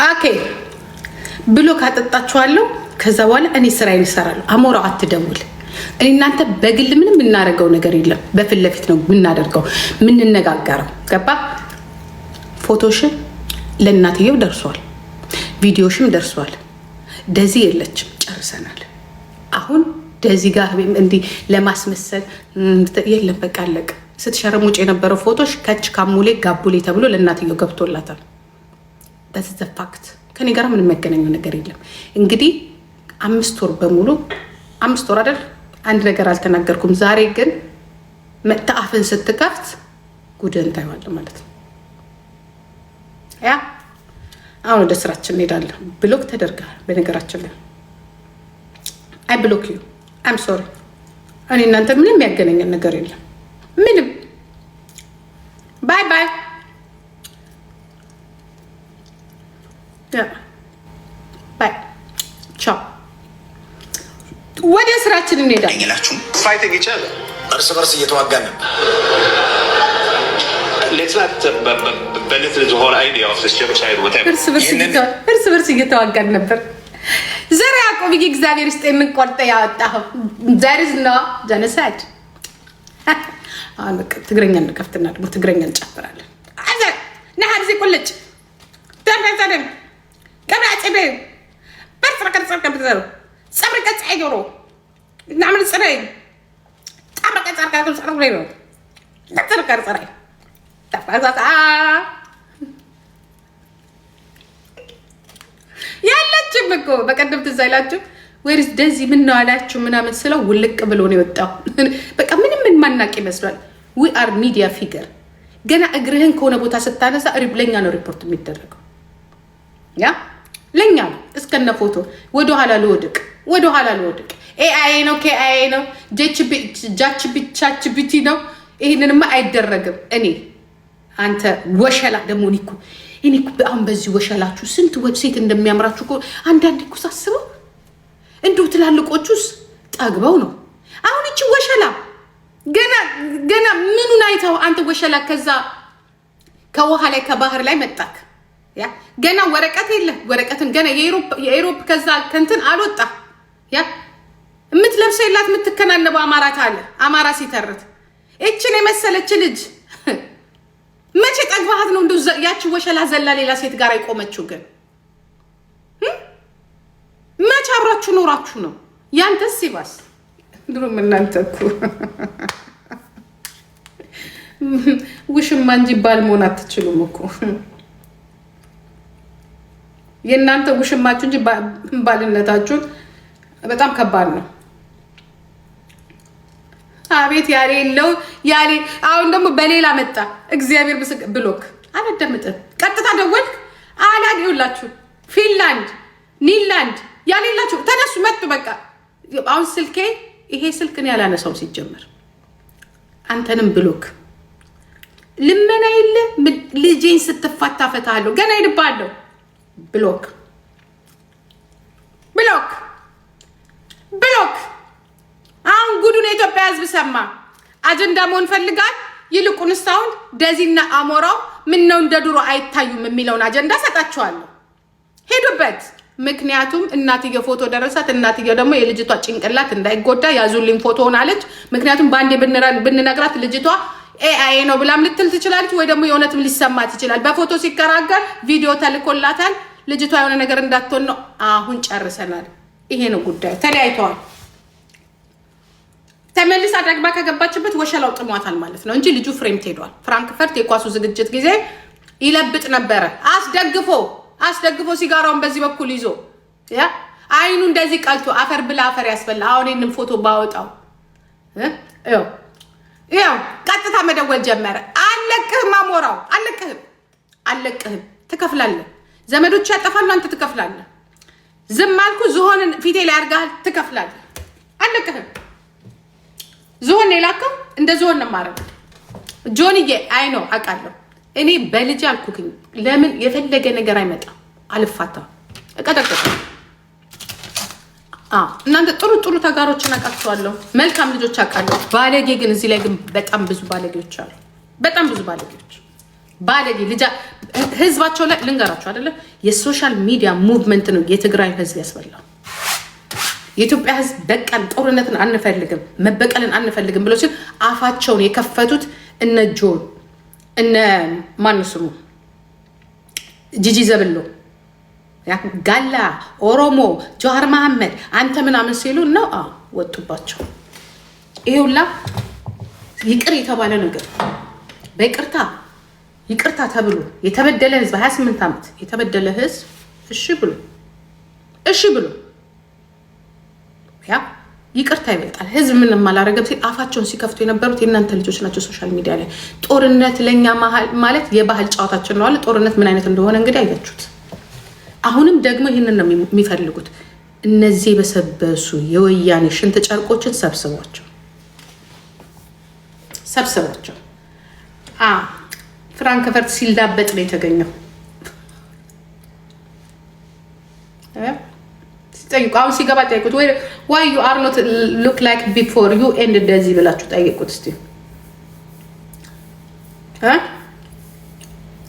S1: okay፣ block አጠጣችኋለሁ። ከዛ በኋላ እኔ ስራዬን እሰራለሁ። አሞራው አትደውል። እኔ እናንተ በግል ምንም የምናደርገው ነገር የለም። በፊት ለፊት ነው የምናደርገው የምንነጋገረው። ገባ? ፎቶሽን ለእናትየው ደርሷል፣ ቪዲዮሽም ደርሷል። ደዚ የለችም፣ ጨርሰናል። አሁን ደዚ ጋር እንዲህ ለማስመሰል የለም፣ በቃ አለቀ። ስትሸረሙጭ የነበረው ፎቶሽ ከች ካሙሌ ጋቡሌ ተብሎ ለእናትየው ገብቶላታል። That's the fact። ከኔ ጋር ምንም የሚያገናኘው ነገር የለም። እንግዲህ 5 ወር በሙሉ፣ 5 ወር አይደል፣ አንድ ነገር አልተናገርኩም። ዛሬ ግን መጥተህ አፍን ስትከፍት ጉድህን ታይዋለህ ማለት ነው። Yeah፣ አሁን ወደ ስራችን እንሄዳለን። Block ተደርገሃል። በነገራችን ላይ I block you, I'm sorry። እኔ እናንተ ምንም ያገናኘን ነገር የለም። ምንም። Bye bye, bye, ቻው። ወደ ስራችን እንሄዳለን።
S3: ይላችሁም
S5: Fighting each other.
S4: እርስ በርስ እየተዋጋን ነበር።
S5: Let's not belittle the whole idea of this genocide, whatever.
S1: እርስ በርስ እየተዋጋን ነበር። ዘር ያዕቆብ እግዚአብሔር ውስጥ የምንቆርጠ ያወጣኸው there is no genocide። አሁን በቃ ትግረኛ እንከፍትና ደግሞ ትግረኛ እንጨፍራለን። ናሓ ቁልጭ ቀብራ ፅበ ፀብሪ ቀፅዐ ዶሮ ናዕምን ፅረይ ጣብረ ቀፅር ፅረ ያለችም እኮ በቀደም ትዝ አይላችሁ? Where's ደዚ ምን ነው አላችሁ ምናምን ስለው ውልቅ ብሎ ነው የወጣው። በቃ ምንም ምን ማናቅ ይመስሏል። We are media figure። ገና እግርህን ከሆነ ቦታ ስታነሳ ለእኛ ነው ሪፖርት የሚደረገው። Yeah፣ ለእኛ ነው እስከነ ፎቶ። ወደኋላ ልወድቅ፣ ወደኋላ ልወድቅ። AI ነው KI ነው ጃችቢቻችቢቲ ነው። ይህንንማ አይደረግም። እኔ አንተ ወሸላ ደግሞ እኔ እኮ አሁን በዚህ ወሸላችሁ ስንት ሴት እንደሚያምራችሁ እኮ አንዳንዴ እኮ ሳስበው እንዲሁ ትላልቆቹስ ጠግበው ነው። አሁን እቺ ወሸላ ገና ገና ምኑን አይተው አንተ ወሸላ ከዛ ከውሃ ላይ ከባህር ላይ መጣክ። Yeah፣ ገና ወረቀት የለ፣ ወረቀትን ገና የ Europe ከዛ ከንትን አልወጣ። Yeah፣ የምትለብሰው የላት፣ የምትከናነበው አማራት አለ አማራ ሲተርት እችን የመሰለች ልጅ መቼ ጠግባሃት ነው እንደው ያቺ ወሸላ ዘላ ሌላ ሴት ጋር የቆመችው? ግን መቼ አብራችሁ ኖራችሁ ነው? ያንተስ ይባስ። ድሮም እናንተ እኮ ውሽማ እንጂ ባል መሆን አትችሉም እኮ። የእናንተ ውሽማችሁ እንጂ ባልነታችሁን በጣም ከባድ ነው። አቤት ያሌለው ያሌ አሁን ደግሞ በሌላ መጣ። እግዚአብሔር ምስክ block አላዳምጥም። ቀጥታ ደወልክ አላ ይኸውላችሁ ፊንላንድ ኒላንድ ያሌላችሁ ተነሱ መጡ። በቃ አሁን ስልኬ ይሄ ስልክ እኔ ያላነሳው ሲጀመር አንተንም block ልመና የለ ልጄን ስትፋታ ፈታለሁ። ገና ይልባለሁ። Block, block, block። አሁን ጉዱን የኢትዮጵያ ሕዝብ ሰማ። አጀንዳ መሆን ፈልጋል። ይልቁንስ አሁን ደዚና አሞራው ምን ነው እንደ ድሮ አይታዩም የሚለውን አጀንዳ ሰጣቸዋለሁ። ሄዱበት። ምክንያቱም እናትየው ፎቶ ደረሳት። እናትየው ደግሞ የልጅቷ ጭንቅላት እንዳይጎዳ ያዙልኝ ፎቶውን አለች። ምክንያቱም በአንዴ ብንነግራት ልጅቷ AI ነው ብላም ልትል ትችላለች፣ ወይ ደግሞ የእውነትም ሊሰማት ይችላል። በፎቶ ሲከራከር ቪዲዮ ተልኮላታል። ልጅቷ የሆነ ነገር እንዳትሆን ነው። አሁን ጨርሰናል። ይሄ ነው ጉዳዩ። ተለያይተዋል። ተመልሳ ደግማ ከገባችበት ወሸላው ጥሟታል ማለት ነው እንጂ ልጁ fremd ሄዷል። ፍራንክፈርት የኳሱ ዝግጅት ጊዜ ይለብጥ ነበረ። አስደግፎ አስደግፎ ሲጋራውን በዚህ በኩል ይዞ፣ yeah፣ አይኑ እንደዚህ ቀልቶ አፈር ብላ አፈር ያስበላ። አሁን ይህንን ፎቶ ባወጣው ያው ቀጥታ መደወል ጀመረ። አለቅህም፣ አሞራው አለቅህም፣ አለቅህም፣ ትከፍላለህ። ዘመዶች ያጠፋሉ፣ አንተ ትከፍላለህ። ዝም አልኩ፣ ዝሆንን ፊቴ ላይ አድርገሃል፣ ትከፍላለህ። አለቅህም። ዝሆን የላከው እንደ ዝሆን ነው የማደርገው። ጆንዬ I know አውቃለሁ። እኔ በልጅ አልኩክኝ። ለምን የፈለገ ነገር አይመጣም፣ አልፋታም፣ እቀጠቅጥ። እናንተ ጥሩ ጥሩ ተጋሮችን አውቃቸዋለሁ፣ መልካም ልጆች አውቃለሁ። ባለጌ ግን እዚህ ላይ ግን በጣም ብዙ ባለጌዎች አሉ። በጣም ብዙ ባለጌዎች፣ ባለጌ ልጃ ህዝባቸው ላይ ልንገራቸው አይደለ፣ የ social media movement ነው የትግራይ ህዝብ ያስበላው። የኢትዮጵያ ህዝብ በቀን ጦርነትን አንፈልግም፣ መበቀልን አንፈልግም ብሎ ሲል አፋቸውን የከፈቱት እነ ጆን፣ እነ ማን ስሙ ጂጂ ዘብሎ፣ ጋላ ኦሮሞ፣ ጀዋር መሐመድ፣ አንተ ምናምን ሲሉ ነው ወጡባቸው። ይሄ ሁላ ይቅር የተባለ ነገር፣ በይቅርታ ይቅርታ ተብሎ የተበደለ ህዝብ፣ 28 ዓመት የተበደለ ህዝብ እሺ ብሎ yeah ይቅርታ ይበልጣል። ህዝብ ምንም አላረገም ሲል አፋቸውን ሲከፍቱ የነበሩት የእናንተ ልጆች ናቸው። Social media ላይ ጦርነት ለእኛ ማለት የባህል ጨዋታችን ነው አለ። ጦርነት ምን አይነት እንደሆነ እንግዲህ አያችሁት። አሁንም ደግሞ ይህንን ነው የሚፈልጉት። እነዚህ የበሰበሱ የወያኔ ሽንት ጨርቆችን ሰብስቧቸው ሰብስቧቸው። ፍራንክፈርት ሲላበጥ ነው የተገኘው። ጠይቁ። አሁን ሲገባ ጠይቁት። ወይ why you are not look like before you and እንደዚህ ብላችሁ ጠይቁት እስቲ፣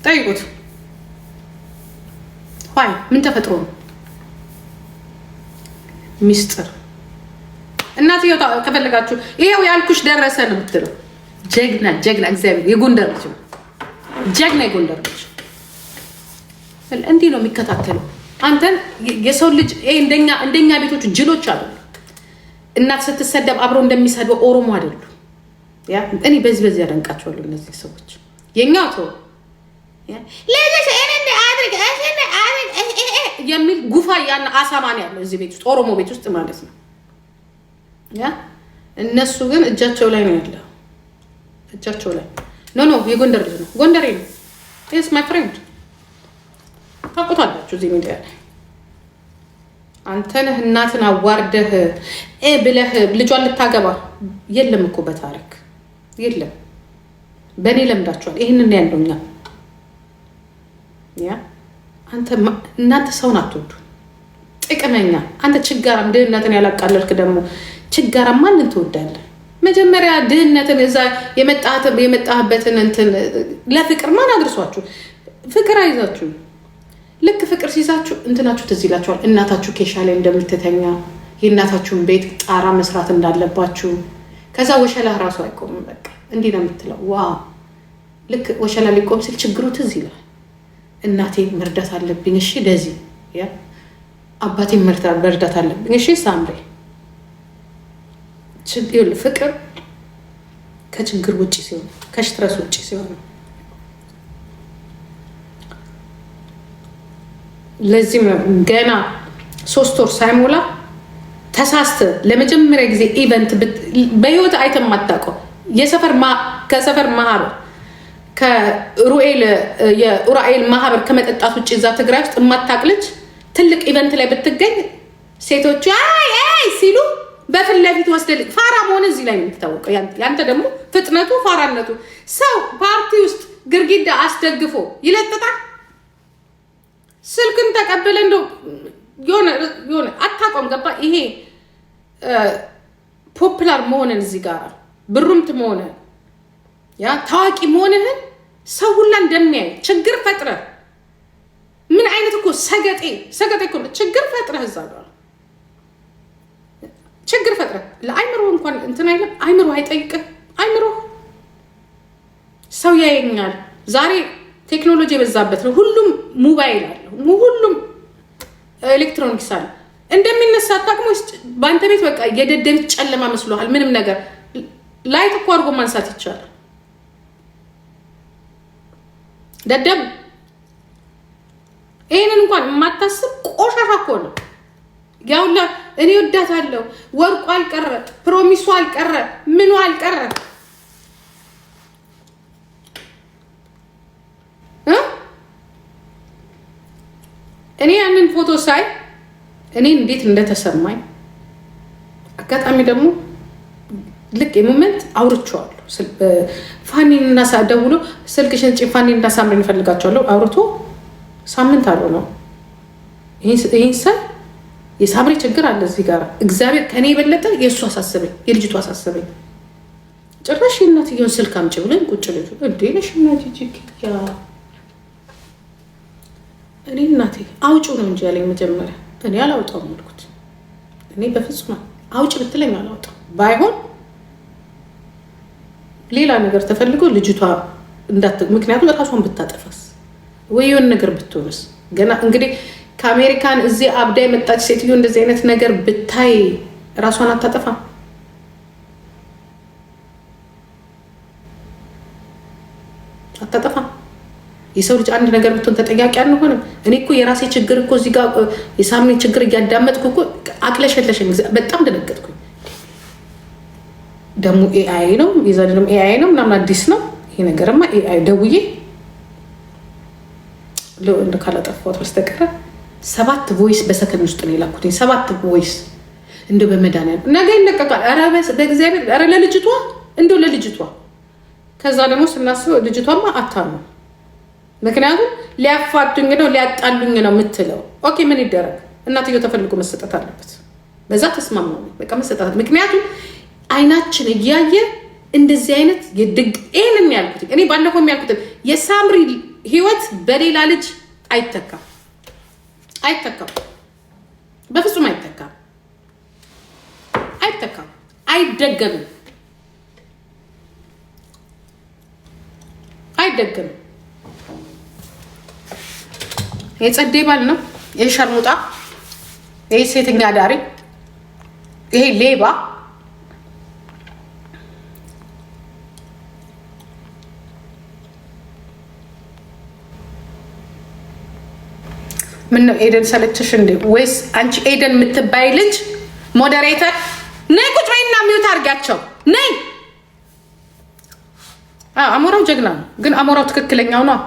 S1: ጠይቁት። Why? ምን ተፈጥሮ ነው? ሚስጥር እናትየው ከፈለጋችሁ ይሄው ያልኩሽ ደረሰ ነው የምትለው። ጀግና ጀግና፣ እግዚአብሔር የጎንደር ልጅ ነው። ጀግና የጎንደር ልጅ እንዲህ ነው የሚከታተለው። አንተን የሰው ልጅ እንደኛ ቤቶች ጅሎች አሉ። እናት ስትሰደብ አብረው እንደሚሰድበው ኦሮሞ አይደሉ። እኔ በዚህ በዚህ ያደንቃቸዋለሁ እነዚህ ሰዎች። የኛ ተው የሚል ጉፋ ያን አሳማ ነው ያለው እዚህ ቤት ውስጥ፣ ኦሮሞ ቤት ውስጥ ማለት ነው። Yeah፣ እነሱ ግን እጃቸው ላይ ነው ያለው፣ እጃቸው ላይ። No, no፣ የጎንደር ልጅ ነው፣ ጎንደሬ ነው። He's my friend፣ ታውቁታላችሁ እዚህ ሚዲያ ላይ። አንተ ነህ እናትን አዋርደህ ብለህ ልጇን ልታገባ፣ የለም እኮ በታሪክ የለም። በእኔ ለምዳችኋል። ይህንን ያለው እኛ፣ yeah፣ አንተ እናንተ ሰውን አትወዱ፣ ጥቅመኛ አንተ ችጋራም፣ ድህነትን ያላቃለልክ ደግሞ ችጋራም ማንን ትወዳለህ? መጀመሪያ ድህነትን እዛ የመጣህበትን እንትን ለፍቅር ማን አድርሷችሁ? ፍቅር አይዛችሁ፣ ልክ ፍቅር ሲይዛችሁ እንትናችሁ ትዝ ይላችኋል። እናታችሁ ኬሻ ላይ እንደምትተኛ፣ የእናታችሁን ቤት ጣራ መስራት እንዳለባችሁ። ከዛ ወሸላ ራሱ አይቆምም። በቃ እንዲህ ነው የምትለው። ዋ፣ ልክ ወሸላ ሊቆም ሲል ችግሩ ትዝ ይላል። እናቴ መርዳት አለብኝ። እሺ ደዚህ፣ አባቴን መርዳት አለብኝ። እሺ ሳምሬ፣ ፍቅር ከችግር ውጭ ሲሆን፣ ከ stress ውጭ ሲሆን፣ ለዚህም ገና 3 ወር ሳይሞላ ተሳስተ ለመጀመሪያ ጊዜ event በህይወት አይተህ የማታውቀው ከሰፈር ማህበር፣ ከሩኤል የኡራኤል ማህበር ከመጠጣት ውጭ እዛ ትግራይ ውስጥ የማታውቅ ልጅ ትልቅ event ላይ ብትገኝ ሴቶቹ አይ አይ ሲሉ በፊት ለፊት ወስደህ ፋራ መሆን እዚህ ላይ ነው የምትታወቀው። ያንተ ደግሞ ፍጥነቱ ፋራነቱ፣ ሰው ፓርቲ ውስጥ ግርጊዳ አስደግፎ ይለጥጣል። ስልክን ተቀብለ እንደው የሆነ አታውቀውም። ገባ? ይሄ popular መሆንን እዚህ ጋር berühmt መሆንን ያ ታዋቂ መሆንህን ሰው ሁላ እንደሚያይ ችግር ፈጥረህ፣ ምን አይነት እኮ ሰገጤ ሰገጤ እኮ፣ ችግር ፈጥረህ እዛ ጋር ችግር ፈጥረህ ለአይምሮ እንኳን እንትን አይልም። አይምሮ አይጠይቅህ። አይምሮ ሰው ያየኛል። ዛሬ ቴክኖሎጂ የበዛበት ነው። ሁሉም ሞባይል አለው፣ ሁሉም ኤሌክትሮኒክስ አለ። እንደሚነሳ አታውቅም ወይስ በአንተ ቤት በቃ የደደቢት ጨለማ መስሎሃል? ምንም ነገር light እኮ አድርጎ ማንሳት ይቻላል። ደደብ፣ ይህንን እንኳን የማታስብ ቆሻሻ እኮ ነው። ያውላ እኔ ወዳታለሁ፣ ወርቁ አልቀረ፣ promise ኡ አልቀረ፣ ምኑ አልቀረ። እኔ ያንን ፎቶ ሳይ እኔ እንዴት እንደተሰማኝ፣ አጋጣሚ ደግሞ ልክ የ moment አውርቼዋለሁ። ፋኒን እና ደውሎ ስልክሽን ስጪኝ፣ ፋኒን እና ሳምሪን እፈልጋቸዋለሁ አውርቶ ሳምንት አለው ነው። ይህን ሳይ የሳምሪ ችግር አለ እዚህ ጋር። እግዚአብሔር ከኔ የበለጠ የእሱ አሳሰበኝ፣ የልጅቱ አሳሰበኝ። ጭራሽ የእናትየውን ስልክ አምጪ ብሎኝ ቁጭ ልጁ እንዴ ነሽ እናቴ፣ እኔ እናቴ አውጪው ነው እንጂ ያለኝ መጀመሪያ። እኔ አላውጣውም አልኩት። እኔ በፍጹም አውጭ ብትለኝ አላውጣም። ባይሆን ሌላ ነገር ተፈልጎ ልጅቷ እንዳት፣ ምክንያቱም እራሷን ብታጠፋስ ወይ የሆነ ነገር ብትሆንስ? ገና እንግዲህ ከአሜሪካን እዚህ አብዳ የመጣች ሴትዮ እንደዚህ አይነት ነገር ብታይ ራሷን አታጠፋም? አታጠፋም። የሰው ልጅ አንድ ነገር ብትሆን ተጠያቂ አንሆንም። እኔ እኮ የራሴ ችግር እኮ እዚህ ጋር የሳምሪ ችግር እያዳመጥኩ እኮ አቅለሸለሸኝ። በጣም ደነገጥኩኝ። ደግሞ AI ነው፣ የዛ ደግሞ AI ነው ምናምን አዲስ ነው ይሄ ነገርማ። AI ደውዬ ካላጠፋሁት በስተቀረ ሰባት voice በሰከንድ ውስጥ ነው የላኩትኝ። ሰባት voice እንደው በመድኃኒዓለም ነገ ይለቀቃል። ኧረ በእግዚአብሔር፣ ኧረ ለልጅቷ፣ እንደው ለልጅቷ። ከዛ ደግሞ ስናስበው ልጅቷማ አታኑ፣ ምክንያቱም ሊያፋቱኝ ነው ሊያጣሉኝ ነው የምትለው። Okay፣ ምን ይደረግ? እናትየው ተፈልጎ መሰጠት አለበት። በዛ ተስማማ። በቃ መሰጠት፣ ምክንያቱም አይናችን እያየ እንደዚህ አይነት የድግ ይህንን ያልኩት፣ እኔ ባለፈው ያልኩት የሳምሪ ህይወት በሌላ ልጅ አይተካም፣ አይተካም፣ በፍጹም አይተካም፣ አይተካም፣ አይደገምም፣ አይደገምም። የጸዴ ባል ነው ይሄ ሸርሙጣ፣ ይሄ ሴተኛ አዳሪ፣ ይሄ ሌባ። ምን ነው ኤደን ሰለቸሽ እንዴ? ወይስ አንቺ ኤደን የምትባይ ልጅ moderator ነይ ቁጭ በይና mute አድርጊያቸው ነይ። አሞራው ጀግና ነው፣ ግን አሞራው ትክክለኛው ነው።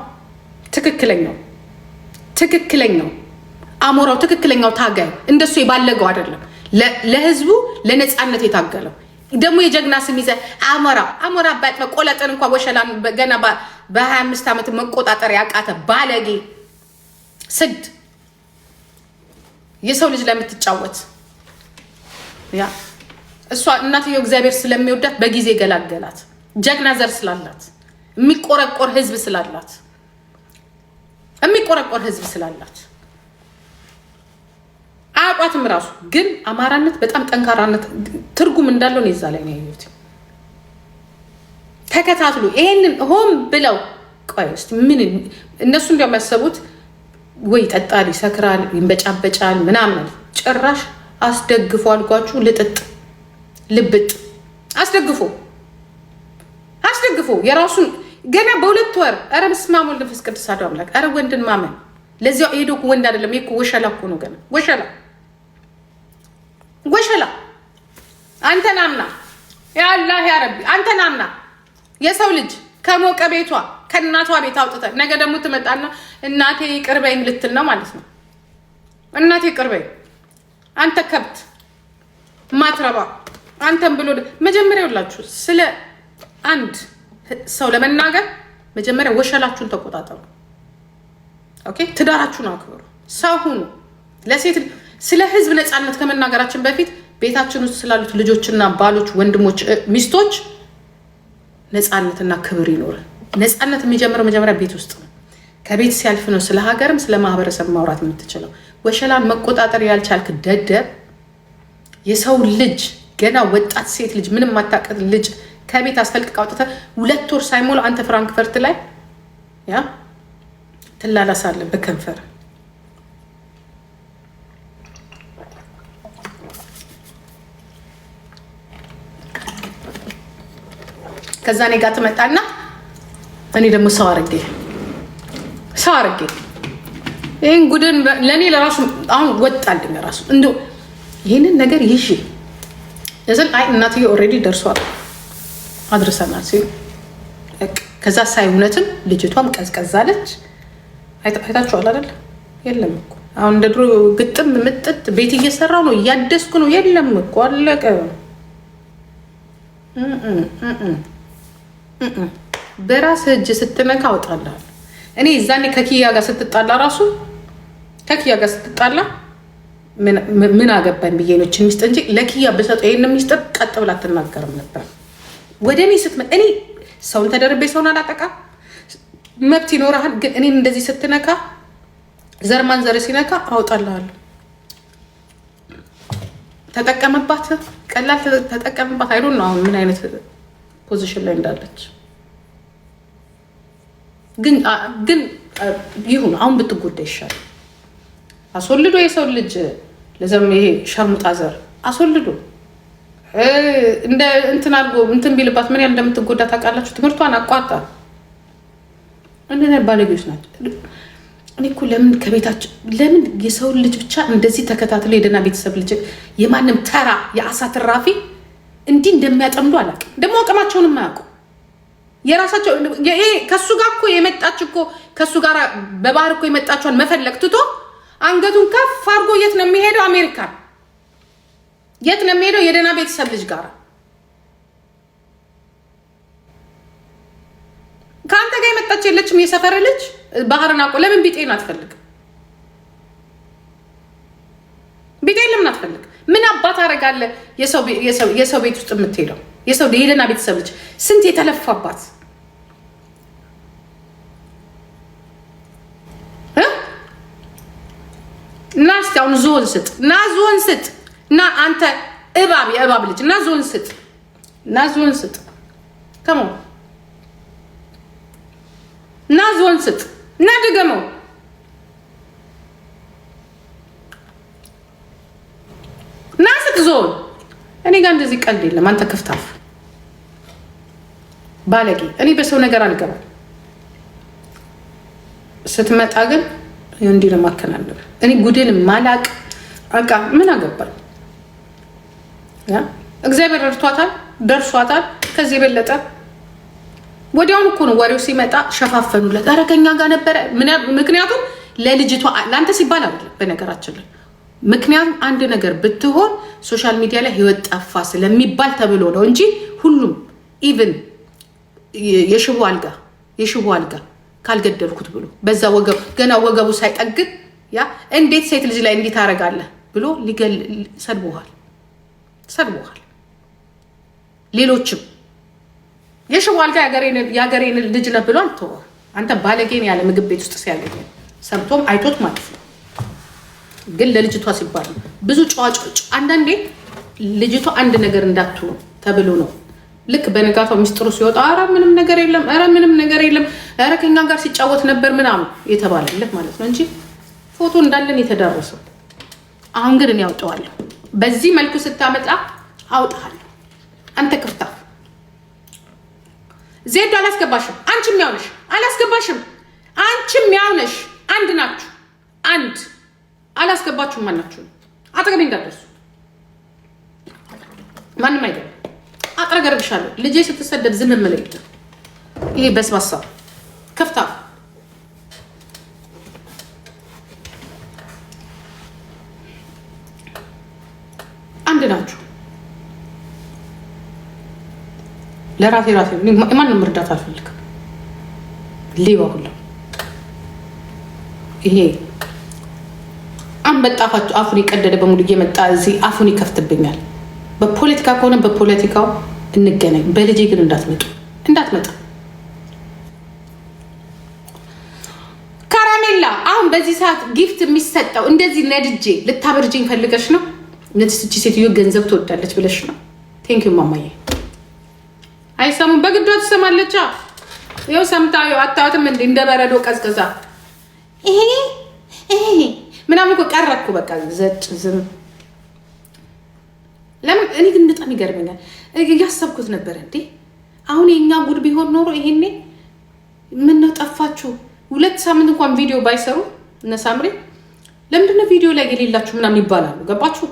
S1: ትክክለኛው ትክክለኛው አሞራው፣ ትክክለኛው ታጋይ እንደሱ የባለገው አይደለም። ለህዝቡ ለነፃነት የታገለው ደግሞ የጀግና ስም ይዘህ አሞራው አሞራ አባጥመ ቆለጥን እንኳ ወሸላን ገና በ25 ዓመት መቆጣጠር ያቃተ ባለጌ ስድ፣ የሰው ልጅ ለምትጫወት ያ እሷ እናትየው እግዚአብሔር ስለሚወዳት በጊዜ ገላገላት። ጀግና ዘር ስላላት፣ የሚቆረቆር ህዝብ ስላላት፣ የሚቆረቆር ህዝብ ስላላት። አያውቋትም ራሱ፣ ግን አማራነት በጣም ጠንካራነት ትርጉም እንዳለው ነው የዛ ላይ ነው ያየሁት። ተከታትሉ ይሄንን ሆን ብለው። ቆይ እስኪ ምን እነሱ እንዲያውም ያሰቡት ወይ ይጠጣል፣ ይሰክራል፣ ይንበጫበጫል ምናምን። ጭራሽ አስደግፎ አልኳችሁ፣ ልጥጥ ልብጥ አስደግፎ አስደግፎ የራሱን ገና በ2 ወር። ኧረ በስመ አብ ወወልድ ወመንፈስ ቅዱስ አሐዱ አምላክ። ኧረ ወንድን ማመን ለዚያው ሄዶ ወንድ አይደለም ይሄ እኮ፣ ወሸላ እኮ ነው። ገና ወሸላ ወሸላ። አንተን አምና፣ ያአላህ ያ ረቢ፣ አንተን አምና የሰው ልጅ ከሞቀ ቤቷ ከእናቷ ቤት አውጥተህ ነገ ደግሞ ትመጣና እናቴ ይቅር በይኝ ልትል ነው ማለት ነው። እናቴ ይቅር በይኝ፣ አንተ ከብት ማትረባ። አንተን ብሎ መጀመሪያ ሁላችሁ ስለ አንድ ሰው ለመናገር መጀመሪያ ወሸላችሁን ተቆጣጠሩ። Okay፣ ትዳራችሁን አክብሩ። ሰው ሁኑ። ለሴት ስለ ህዝብ ነፃነት ከመናገራችን በፊት ቤታችን ውስጥ ስላሉት ልጆችና ባሎች፣ ወንድሞች፣ ሚስቶች ነፃነትና ክብር ይኖር። ነፃነት የሚጀምረው መጀመሪያ ቤት ውስጥ ነው። ከቤት ሲያልፍ ነው ስለ ሀገርም ስለ ማህበረሰብ ማውራት የምትችለው። ወሸላን መቆጣጠር ያልቻልክ ደደብ፣ የሰው ልጅ ገና ወጣት ሴት ልጅ ምንም ማታውቅ ልጅ ከቤት አስፈልቅቅ አውጥተህ 2 ወር ሳይሞላ አንተ ፍራንክፈርት ላይ yeah ትላላሳለህ በከንፈር። ከዛ እኔ ጋር ትመጣና እኔ ደግሞ ሰው አርጌ ይህን ጉድን ለእኔ ለራሱ አሁን ወጣልኝ። ራሱ እንደው ይህንን ነገር ይዤ እዝን አይ እናትዬ already ደርሷል አድርሰናል ሲሉ ከዛ ሳይ እውነትም ልጅቷም ቀዝቀዛለች። አይታችኋል አይደል? የለም እኮ አሁን እንደ ድሮ ግጥም ምጥጥ ቤት እየሰራው ነው እያደስኩ ነው። የለም እኮ አለቀ። በራስህ እጅ ስትነካ አወጣልሃለሁ። እኔ እዛኔ ከኪያ ጋር ስትጣላ ራሱ ከኪያ ጋር ስትጣላ ምን አገባኝ ብዬ ነው ይህችን ሚስጥር እንጂ ለኪያ ብሰጠው ይሄን ሚስጥር ቀጥ ብላ አትናገርም ነበር። ወደ እኔ ስትመ እኔ ሰውን ተደርቤ ሰውን አላጠቃም። መብት ይኖርሃል። ግን እኔን እንደዚህ ስትነካ ዘር ማንዘር ሲነካ አውጣልሃለሁ። ተጠቀምባት፣ ቀላል ተጠቀምባት። I don't know አሁን ምን አይነት position ላይ እንዳለች ግን ይሁን፣ አሁን ብትጎዳ ይሻላል። አስወልዶ የሰው ልጅ ለዘም ይሄ ሸርሙጣ ዘር አስወልዶ እንደ እንትን አድርጎ እንትን ቢልባት ምን ያህል እንደምትጎዳ ታውቃላችሁ? ትምህርቷን አቋርጣ እንደዚህ ባለጌዎች ናቸው። እኔ እኮ ለምን ከቤታቸው ለምን የሰውን ልጅ ብቻ እንደዚህ ተከታትሎ የደህና ቤተሰብ ልጅ የማንም ተራ የአሳ ትራፊ እንዲህ እንደሚያጠምዱ አላውቅም። ደግሞ አቅማቸውንም አያውቁ። የራሳቸው ይሄ ከእሱ ጋር እኮ የመጣች እኮ ከእሱ ጋር በባህር እኮ የመጣችኋን መፈለግ ትቶ አንገቱን ከፍ አድርጎ የት ነው የሚሄደው? አሜሪካን። የት ነው የሚሄደው? የደህና ቤተሰብ ልጅ ጋር። ከአንተ ጋር የመጣች የለችም። የሰፈር ልጅ ባህርን አውቆ ለምን ቢጤን አትፈልግም? ቢጤን ለምን አትፈልግም? ምን አባት አደርጋለህ? የሰው ቤት ውስጥ የምትሄደው የሰው የደህና ቤተሰብ ልጅ ስንት የተለፋባት እ? እና እስኪ አሁን ዞን ስጥ፣ ና ዞን ስጥ፣ ና አንተ እባብ የእባብ ልጅ ና ዞን ስጥ፣ ና ዞን ስጥ፣ come on ና ዞን ስጥ፣ ና ድገመው። ና ስጥ ዞን። እኔ ጋር እንደዚህ ቀልድ የለም። አንተ ክፍታፍ ባለጌ። እኔ በሰው ነገር አልገባም። ስትመጣ ግን እንዲህ ነው የማከናንብ። እኔ ጉድን ማላቅ በቃ ምን አገባኝ? እግዚአብሔር ረድቷታል፣ ደርሷታል። ከዚህ የበለጠ ወዲያውኑ እኮ ነው ወሬው ሲመጣ ሸፋፈኑለት። ኧረ ከእኛ ጋር ነበረ። ምክንያቱም ለልጅቷ ለአንተ ሲባል አይደለም በነገራችን ላይ፣ ምክንያቱም አንድ ነገር ብትሆን social media ላይ ህይወት ጠፋ ስለሚባል ተብሎ ነው እንጂ ሁሉም even የሽቦ አልጋ ካልገደልኩት ብሎ በዛ ወገቡ ገና ወገቡ ሳይጠግን yeah እንዴት ሴት ልጅ ላይ እንዴት ታደርጋለህ ብሎ ሊገል ሰድቦሃል፣ ሰድቦሃል። ሌሎችም የሽቦ አልጋ የሀገሬን ልጅ ነህ ብሎ አልተወው። አንተ ባለጌን ያለ ምግብ ቤት ውስጥ ሲያገኘ ሰምቶም አይቶት ማለት ነው። ግን ለልጅቷ ሲባል ነው። ብዙ ጨዋጮች አንዳንዴ ልጅቷ አንድ ነገር እንዳትሆን ተብሎ ነው። ልክ በንጋታው ሚስጥሩ ሲወጣ ኧረ ምንም ነገር የለም፣ ኧረ ምንም ነገር የለም፣ ኧረ ከኛ ጋር ሲጫወት ነበር ምናምን የተባለልህ ማለት ነው እንጂ ፎቶ እንዳለን የተዳረሰው። አሁን ግን እኔ አውጠዋለሁ። በዚህ መልኩ ስታመጣ አውጥሃለሁ። አንተ ክፍታ ዜዶ አላስገባሽም። አንቺም ያው ነሽ፣ አላስገባሽም። አንቺም ያው ነሽ። አንድ ናችሁ። አንድ አላስገባችሁም። ማናችሁ አጠገቤ እንዳትደርሱ። ማንም አይገባም። አጥረገርግሻለሁ። ልጄ ስትሰደብ ዝም የምለው የለም። ይሄ በስባሳ ክፍታ አንድ ናችሁ። ለራሴ ራሴ ማንም እርዳታ አልፈልግም። ሌባ ሁላ ይሄ አንበጣ አፉን የቀደደ በሙሉ እየመጣ እዚህ አፉን ይከፍትብኛል። በፖለቲካ ከሆነ በፖለቲካው እንገናኝ። በልጄ ግን እንዳትመጡ። እንዳትመጣ ከረሜላ። አሁን በዚህ ሰዓት gift የሚሰጠው እንደዚህ ነድጄ ልታበርጅኝ ፈልገሽ ነው? እቺ ሴትዮ ገንዘብ ትወዳለች ብለሽ ነው? Thank you ማማዬ። አይሰሙም። በግዷ ትሰማለች። ይኸው ሰምታ አታዋትም እንዴ? እንደ በረዶ ቀዝቅዛ ይሄ ይሄ ምናምን እኮ ቀረ እኮ በቃ ዘጭ ዝም። ለምን እኔ ግን በጣም ይገርመኛል። እያሰብኩት ነበር እንዴ አሁን የእኛ ጉድ ቢሆን ኖሮ ይሄኔ ምነው ጠፋችሁ? 2 ሳምንት እንኳን ቪዲዮ ባይሰሩ እነ ሳምሪ ለምንድነው ቪዲዮ ላይ የሌላችሁ ምናምን ይባላሉ። ገባችሁ?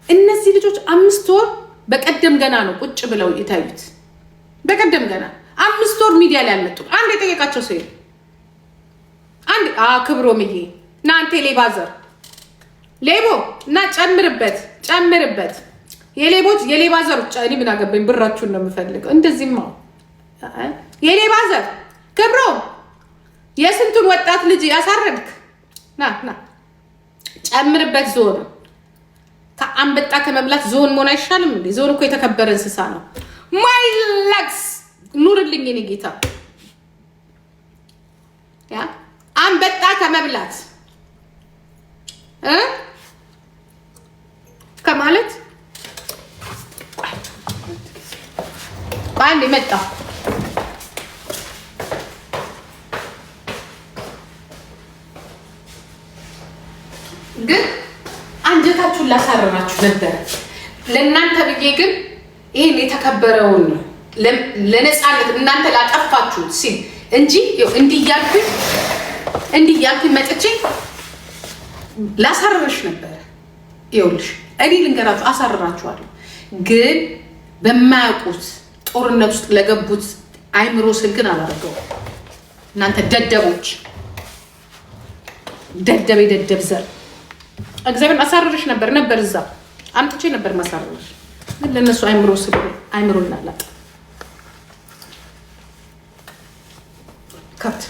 S1: እነዚህ ልጆች 5 ወር በቀደም ገና ነው ቁጭ ብለው የታዩት። በቀደም ገና 5 ወር ሚዲያ ላይ አልመጡም። አንድ የጠየቃቸው ሰው የለም። አንድ ክብሮምዬ እና አንተ ሌባ ዘር ሌቦ እና ጨምርበት ጨምርበት። የሌቦች የሌባ ዘሮች እኔ ምን አገባኝ? ብራችሁን ነው የምፈልገው። እንደዚህማ የሌባ ዘር ክብሮ የስንቱን ወጣት ልጅ ያሳረድክ ና ና ጨምርበት። ዞን ከአንበጣ ከመብላት ዞን መሆን አይሻልም እንዴ? ዞን እኮ የተከበረ እንስሳ ነው። My legs ኑርልኝ የኔ ጌታ። Yeah፣ አንበጣ ከመብላት ከማለት አንድ መጣ። ግን አንጀታችሁን ላሳረራችሁ ነበረ ለእናንተ ብዬ ግን ይህን የተከበረውን ለነፃነት እናንተ ላጠፋችሁት ሲል እንጂ እንዲህ እያልኩኝ እንዲህ እያልኩኝ መጥቼ ላሳረረሽ ነበረ። ይኸውልሽ እኔ ልንገራችሁ፣ አሳርራችኋለሁ። ግን በማያውቁት ጦርነት ውስጥ ለገቡት አይምሮ ስል ግን አላደርገውም። እናንተ ደደቦች፣ ደደብ የደደብ ዘር እግዚአብሔር አሳርርሽ ነበር ነበር እዛ አምጥቼ ነበር ማሳረርሽ፣ ግን ለእነሱ አይምሮ ስል አይምሮ ላላጥ ከብት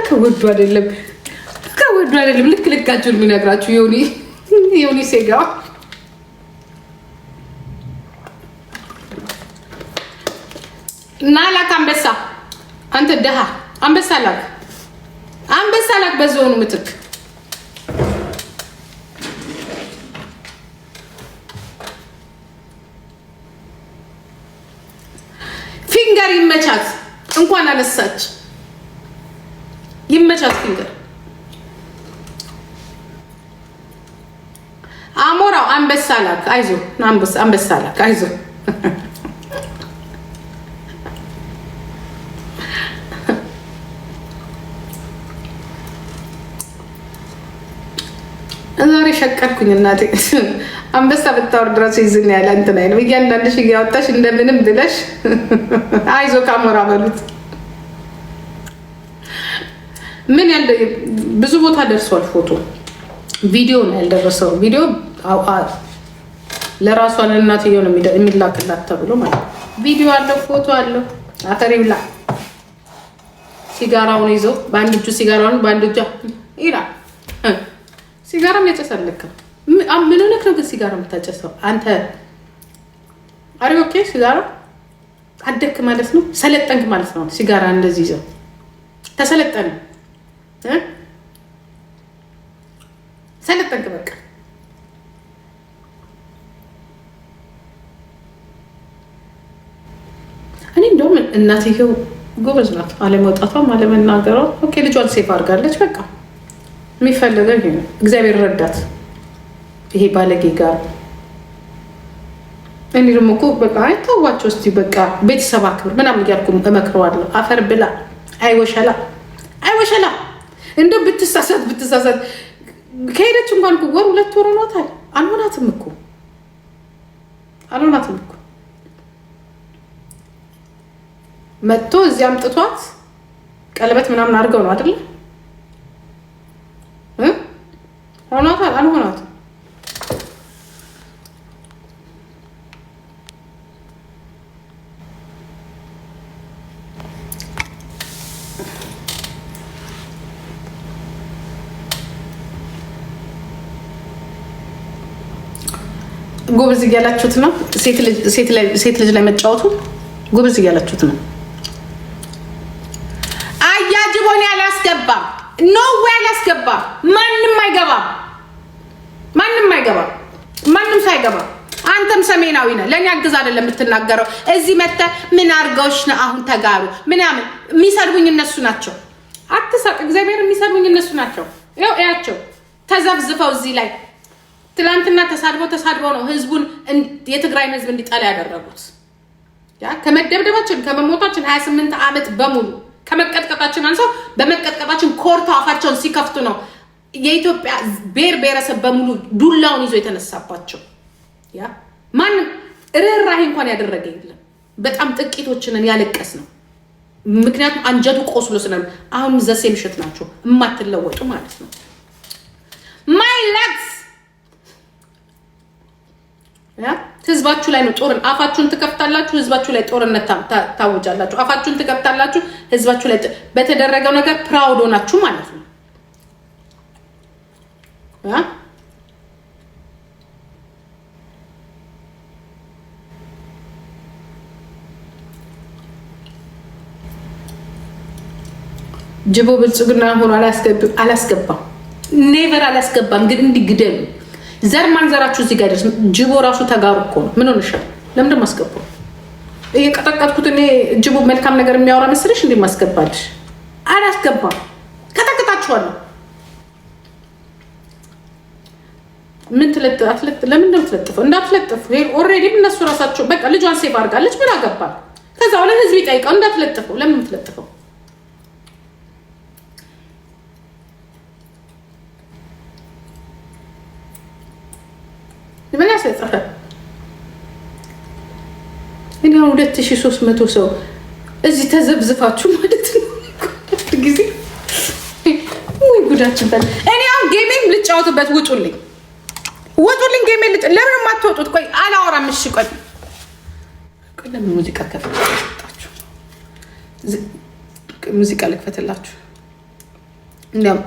S1: ከወዱ አይደለም ከወዱ አይደለም። ልክ ልካችሁን የሚነግራችሁ ዮኒ ዮኒ ሴጋ እና ላክ አንበሳ፣ አንተ ደሃ አንበሳ ላክ፣ አንበሳ ላክ በዞኑ ምትክ። ፊንገር ይመቻት፣ እንኳን አነሳች። ይመቻት ፊንገር። አሞራው አንበሳ ላክ፣ አይዞ አንበሳ ላክ፣ አይዞ። ዛሬ ሸቀልኩኝ እናቴ። አንበሳ ብታወርድ እራሱ ይዝን ያለ እንትን አይልም። እያንዳንድሽ እያወጣሽ እንደምንም ብለሽ አይዞ ካሞራ በሉት። ምን ያለ ብዙ ቦታ ደርሷል። ፎቶ ቪዲዮ ነው ያልደረሰው። ቪዲዮ ለራሷ ለእናትየው ነው የሚላክላት ተብሎ ማለት ነው። ቪዲዮ አለው፣ ፎቶ አለው። አፈር ይብላ። ሲጋራውን ይዞ በአንድ እጁ ሲጋራውን በአንድ እጇ ይላል። ሲጋራም ያጨሳል ለካ። ምን ሆነህ ነው ግን ሲጋራ የምታጨሰው አንተ? Are you okay። ሲጋራ አደክ ማለት ነው፣ ሰለጠንክ ማለት ነው። ሲጋራ እንደዚህ ይዘው ተሰለጠነ፣ ሰለጠንክ በቃ። እኔ እንደውም እናትየው ጎበዝ ናት፣ አለመውጣቷም አለመናገሯ። Okay፣ ልጇን safe አድርጋለች። በቃ የሚፈለገው ይሄ ነው። እግዚአብሔር ረዳት ይሄ ባለጌ ጋር። እኔ ደግሞ እኮ በቃ አይታዋቸው እስኪ በቃ ቤተሰብ አክብር ምናምን እያልኩ እመክረዋለሁ። አፈር ብላ አይወሸላ አይወሸላ። እንደው ብትሳሳት ብትሳሳት ከሄደች እንኳን እኮ ወር 2 ወር ሆኗታል። አልሆናትም እኮ አልሆናትም እኮ። መጥቶ እዚህ አምጥቷት ቀለበት ምናምን አድርገው ነው አይደለ? ሆኗታል አልሆናትም። ጎበዝ እያላችሁት ነው። ሴት ልጅ ላይ መጫወቱ ጎበዝ እያላችሁት ነው። አያጅቦን ያላስገባም፣ no way፣ አላስገባም። ማንም አይገባም። ማንም አይገባም። ማንም ሳይገባ አንተም ሰሜናዊ ነህ። ለእኔ አግዝ አይደለም የምትናገረው። እዚህ መተህ ምን አድርገውሽ ነው አሁን ተጋሩ ምናምን? የሚሰድቡኝ እነሱ ናቸው። አትሳቅ። እግዚአብሔር፣ የሚሰድቡኝ እነሱ ናቸው። ያው እያቸው ተዘብዝፈው እዚህ ላይ ትላንትና ተሳድበው ተሳድበው ነው ህዝቡን፣ የትግራይን ህዝብ እንዲጠላ ያደረጉት። ያ ከመደብደባችን፣ ከመሞታችን፣ 28 ዓመት በሙሉ ከመቀጥቀጣችን አንሰው በመቀጥቀጣችን ኮርተው አፋቸውን ሲከፍቱ ነው የኢትዮጵያ ብሔር ብሔረሰብ በሙሉ ዱላውን ይዞ የተነሳባቸው። ያ ማንም ርኅራሄ እንኳን ያደረገ የለም። በጣም ጥቂቶችንን ያለቀስ ነው። ምክንያቱም አንጀቱ ቆስሎ ስለ አሁን the same shit ናቸው የማትለወጡ ማለት ነው። My legs። ህዝባችሁ ላይ ነው ጦርን አፋችሁን ትከፍታላችሁ፣ ህዝባችሁ ላይ ጦርነት ታውጃላችሁ። አፋችሁን ትከፍታላችሁ፣ ህዝባችሁ ላይ በተደረገው ነገር proud ሆናችሁ ማለት ነው። Yeah፣ ጅቦ ብልጽግና ሆኖ አላስገባም፣ never አላስገባም። ግን እንዲግደሉ ዘር ማንዘራችሁ እዚህ ጋር ደርስ። ጅቦ ራሱ ተጋሩ እኮ ነው። ምን ሆነሻል? ለምንድን ማስገባው? እየቀጠቀጥኩት እኔ ጅቦ መልካም ነገር የሚያወራ መስልሽ? እንዲ ማስገባልሽ አላስገባም። ቀጠቅጣችኋለሁ። ምን ትለጥ አትለጥ? ለምን ነው የምትለጥፈው? እንዳትለጥፉ። ይሄ already እነሱ ራሳቸው በቃ ልጇን save አድርጋለች። ምን አገባል? ከዛ በኋላ ህዝብ ይጠይቀው። እንዳትለጥፈው። ለምን የምትለጥፈው? ምን ያስለጥፈ? እኔ አሁን 2300 ሰው እዚህ ተዘብዝፋችሁ ማለት ነው ጊዜ ወይ ጉዳችን በል። እኔ አሁን game ኤን ልጫወትበት፣ ውጡልኝ፣ ውጡልኝ። Game ኤን ልጭ ለምን የማትወጡት? ቆይ አላወራም። እሺ ቆይ ቆይ፣ ለምን ሙዚቃ ከፍታችሁ? ሙዚቃ ልክፈትላችሁ እንዲያውም።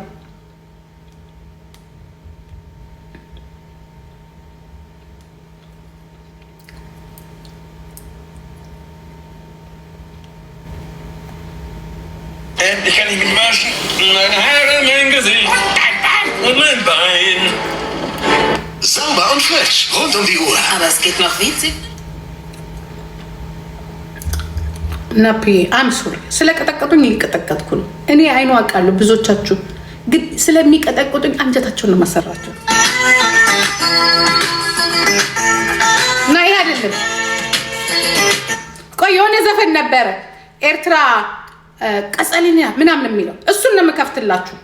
S2: Endlich kann ich mich waschen. Meine Haare, mein Gesicht und mein Bein.
S6: Sauber und frisch, rund um die Uhr.
S7: Aber es geht noch witzig.
S1: ናፒ I'm sorry፣ ስለቀጠቀጡኝ እየቀጠቀጥኩ ነው። እኔ አይኑ አውቃለሁ። ብዙዎቻችሁ ግን ስለሚቀጠቅጡኝ አንጀታቸውን ነው ማሰራቸው። እና ይሄ አይደለም። ቆይ፣ የሆነ ዘፈን ነበረ ኤርትራ ቀጸሊና ምናምን የሚለው፣ እሱን ነው የምከፍትላችሁ።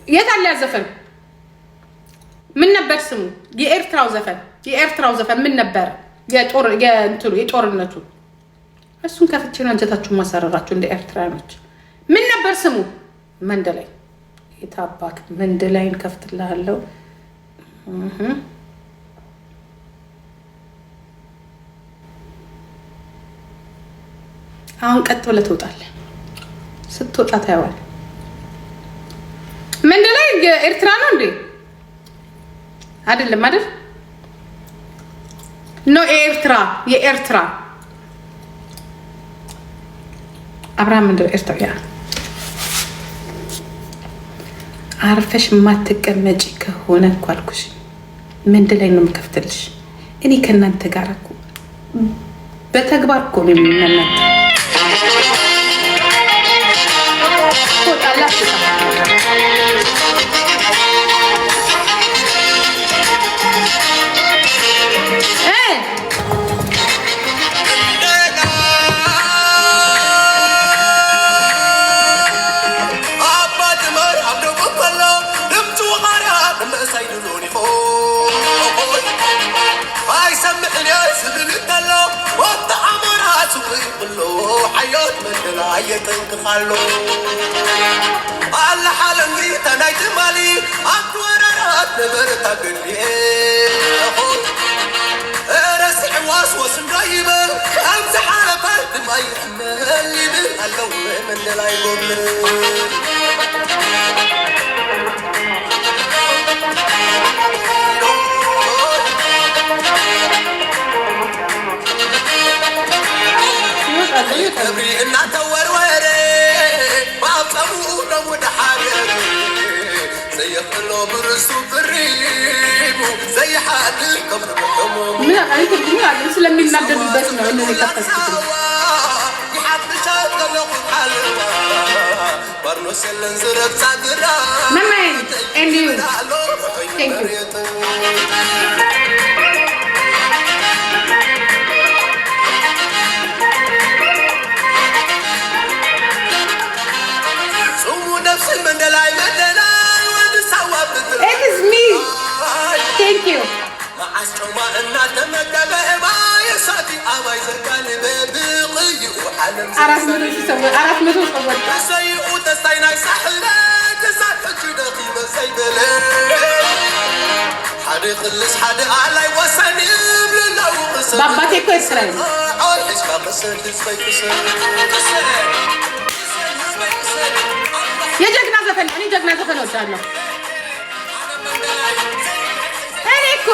S1: የት አለ ያ ዘፈን? ምን ነበር ስሙ? የኤርትራው ዘፈን፣ የኤርትራው ዘፈን ምን ነበረ? የጦር የእንትኑ የጦርነቱ፣ እሱን ከፍቼ ነው አንጀታችሁን ማሰረራችሁ እንደ ኤርትራኖች። ምን ነበር ስሙ? መንደላይ፣ የታባክ መንደላይን ከፍትልሃለሁ። አሁን ቀጥ ብለህ ትወጣለህ። ስትወጣ ታየዋለህ። መንደላይ የኤርትራ ነው እንዴ? አይደለም አይደል? No፣ የኤርትራ፣ የኤርትራ አብርሃም ምንድን ነው ኤርትራ። Yeah፣ አርፈሽ የማትቀመጪ ከሆነ እኮ አልኩሽ፣ መንደላይ ነው የምከፍትልሽ። እኔ ከእናንተ ጋር እኮ በተግባር እኮ ነው የምናናንተ። ትወጣለህ አትወጣም? እ
S6: የጠንቅቃሎ ኣላሓለንጊ ተናይ ትማሊ ኣብቲ ወረራት ነበረታ ገድልየ ረሲዕዋስ ወስንዶ ይብል ከም ዝሓለፈ ድማ ይሕመል ይብል ኣለው መንደላይ ጎብል።
S1: ምን እኔ ትርጉሙ ያለ ስለሚናደዱበት ነው እኔ የከፈትኩት። መማይ and you, thank you. It is me. Thank you. 400,000 ሰው፣ 400 ሰው ወጣ። በአባቴ እኮ ኤርትራዊ ነው። የጀግና ዘፈን፣ እኔ ጀግና ዘፈን እወዳለሁ። እኔ እኮ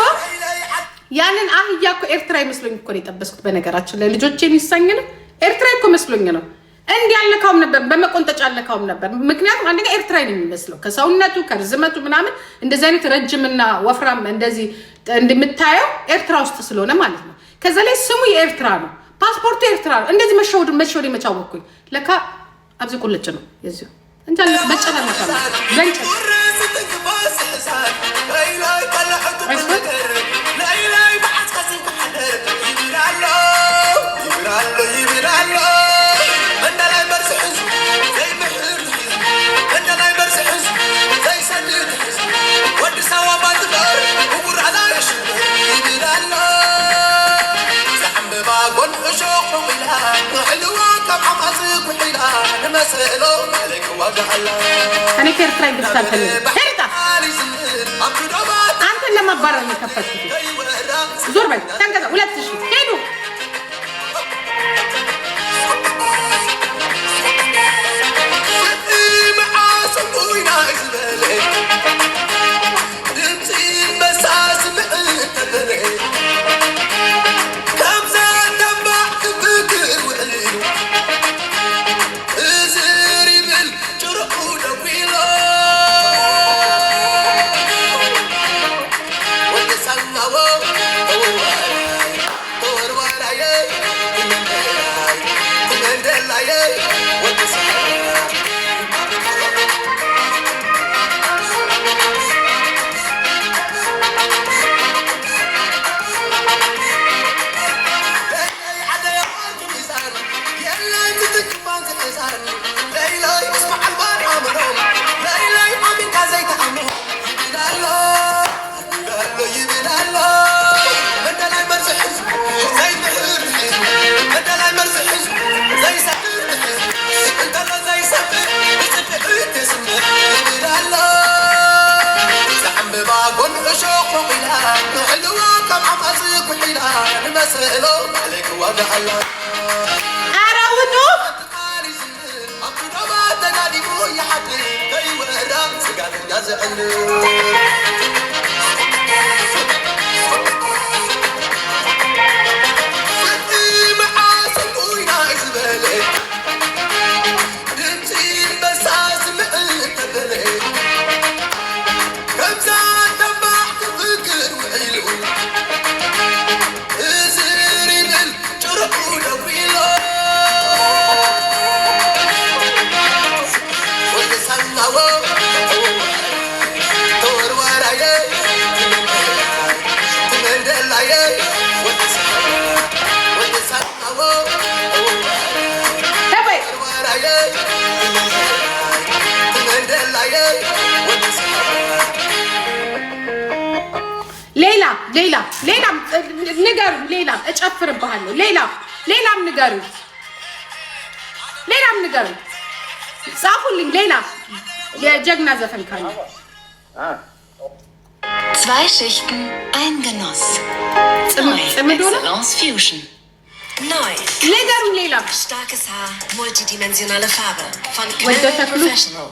S1: ያንን አህያ እኮ ኤርትራ መስሎኝ እኮ ነው የጠበስኩት። በነገራችን ላይ ልጆቼ የሚሰኝ ነው፣ ኤርትራ እኮ መስሎኝ ነው። እንዲህ አልነካውም ነበር፣ በመቆንጠጫ አልነካውም ነበር። ምክንያቱም አንደኛ ኤርትራዊ ነው የሚመስለው ከሰውነቱ ከርዝመቱ ምናምን፣ እንደዚህ አይነት ረጅምና ወፍራም እንደዚህ እንደምታየው ኤርትራ ውስጥ ስለሆነ ማለት ነው። ከዛ ላይ ስሙ የኤርትራ ነው፣ ፓስፖርቱ ኤርትራ ነው። እንደዚህ መሸወድ መሸወድ የመቻወቅኩኝ ለካ ኣብዚ ቁልጭ ነው የዚሁ እንጂ በጨት አልነካም፣ በእንጨት። እኔ ከኤርትራ gift አልፈልግም። ሄርታ አንተን ለማባረር ነው የከፈትኩት። ዞር በል ተንቀሳ። 2000 ሄዱ። ኧረ ውጡ! ተበይ። ሌላ ሌላ ሌላም ንገሩ። ሌላም እጨፍርብሃለሁ። ሌላ ሌላም ንገሩ። ሌላም ንገሩ። ጻፉልኝ። ሌላ የጀግና ዘፈን ካለ።
S7: Zwei Schichten, ein Genuss. Neu,
S1: ጽምዶ ነው።
S7: Excellence Fusion. Neu.
S1: ንገሩኝ። ሌላ።
S7: Starkes Haar, multidimensionale Farbe. Von
S1: ወደ
S7: Knöll
S1: ተክሉ።
S7: Professional.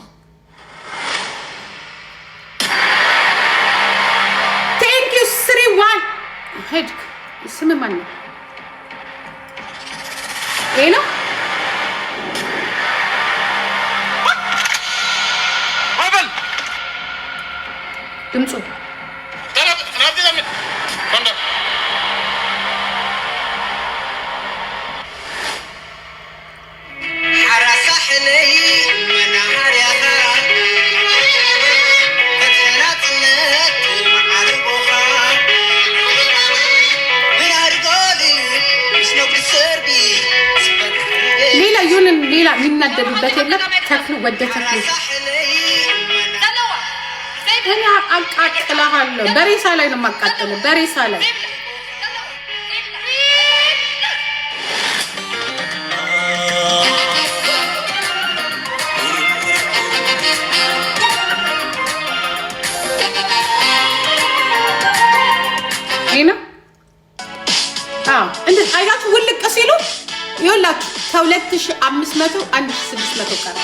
S1: Thank you, 31 ሄድክ። ስም ማን ነው? ይሄ ነው።
S2: Open!
S1: ድምፁ። ሌላ ይሁን ሌላ የሚናደዱበት የለም። ተክሉ ወደ ተክሉ እኔ አቃጥልሃለሁ። በሬሳ ላይ ነው የማቃጥለው፣ በሬሳ ላይ። ይሄ ነው። አዎ እንደ አያችሁ ውልቅ ሲሉ ይኸውላችሁ ከ2500 1600 ቀረ።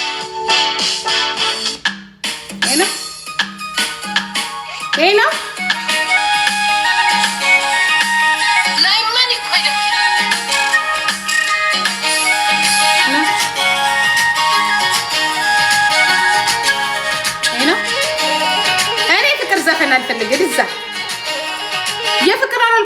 S1: ይሄ ነው፣ ይሄ ነው። ይሄ ነው። እኔ ፍቅር ዘፈን አልፈልግም። እዛ የፍቅር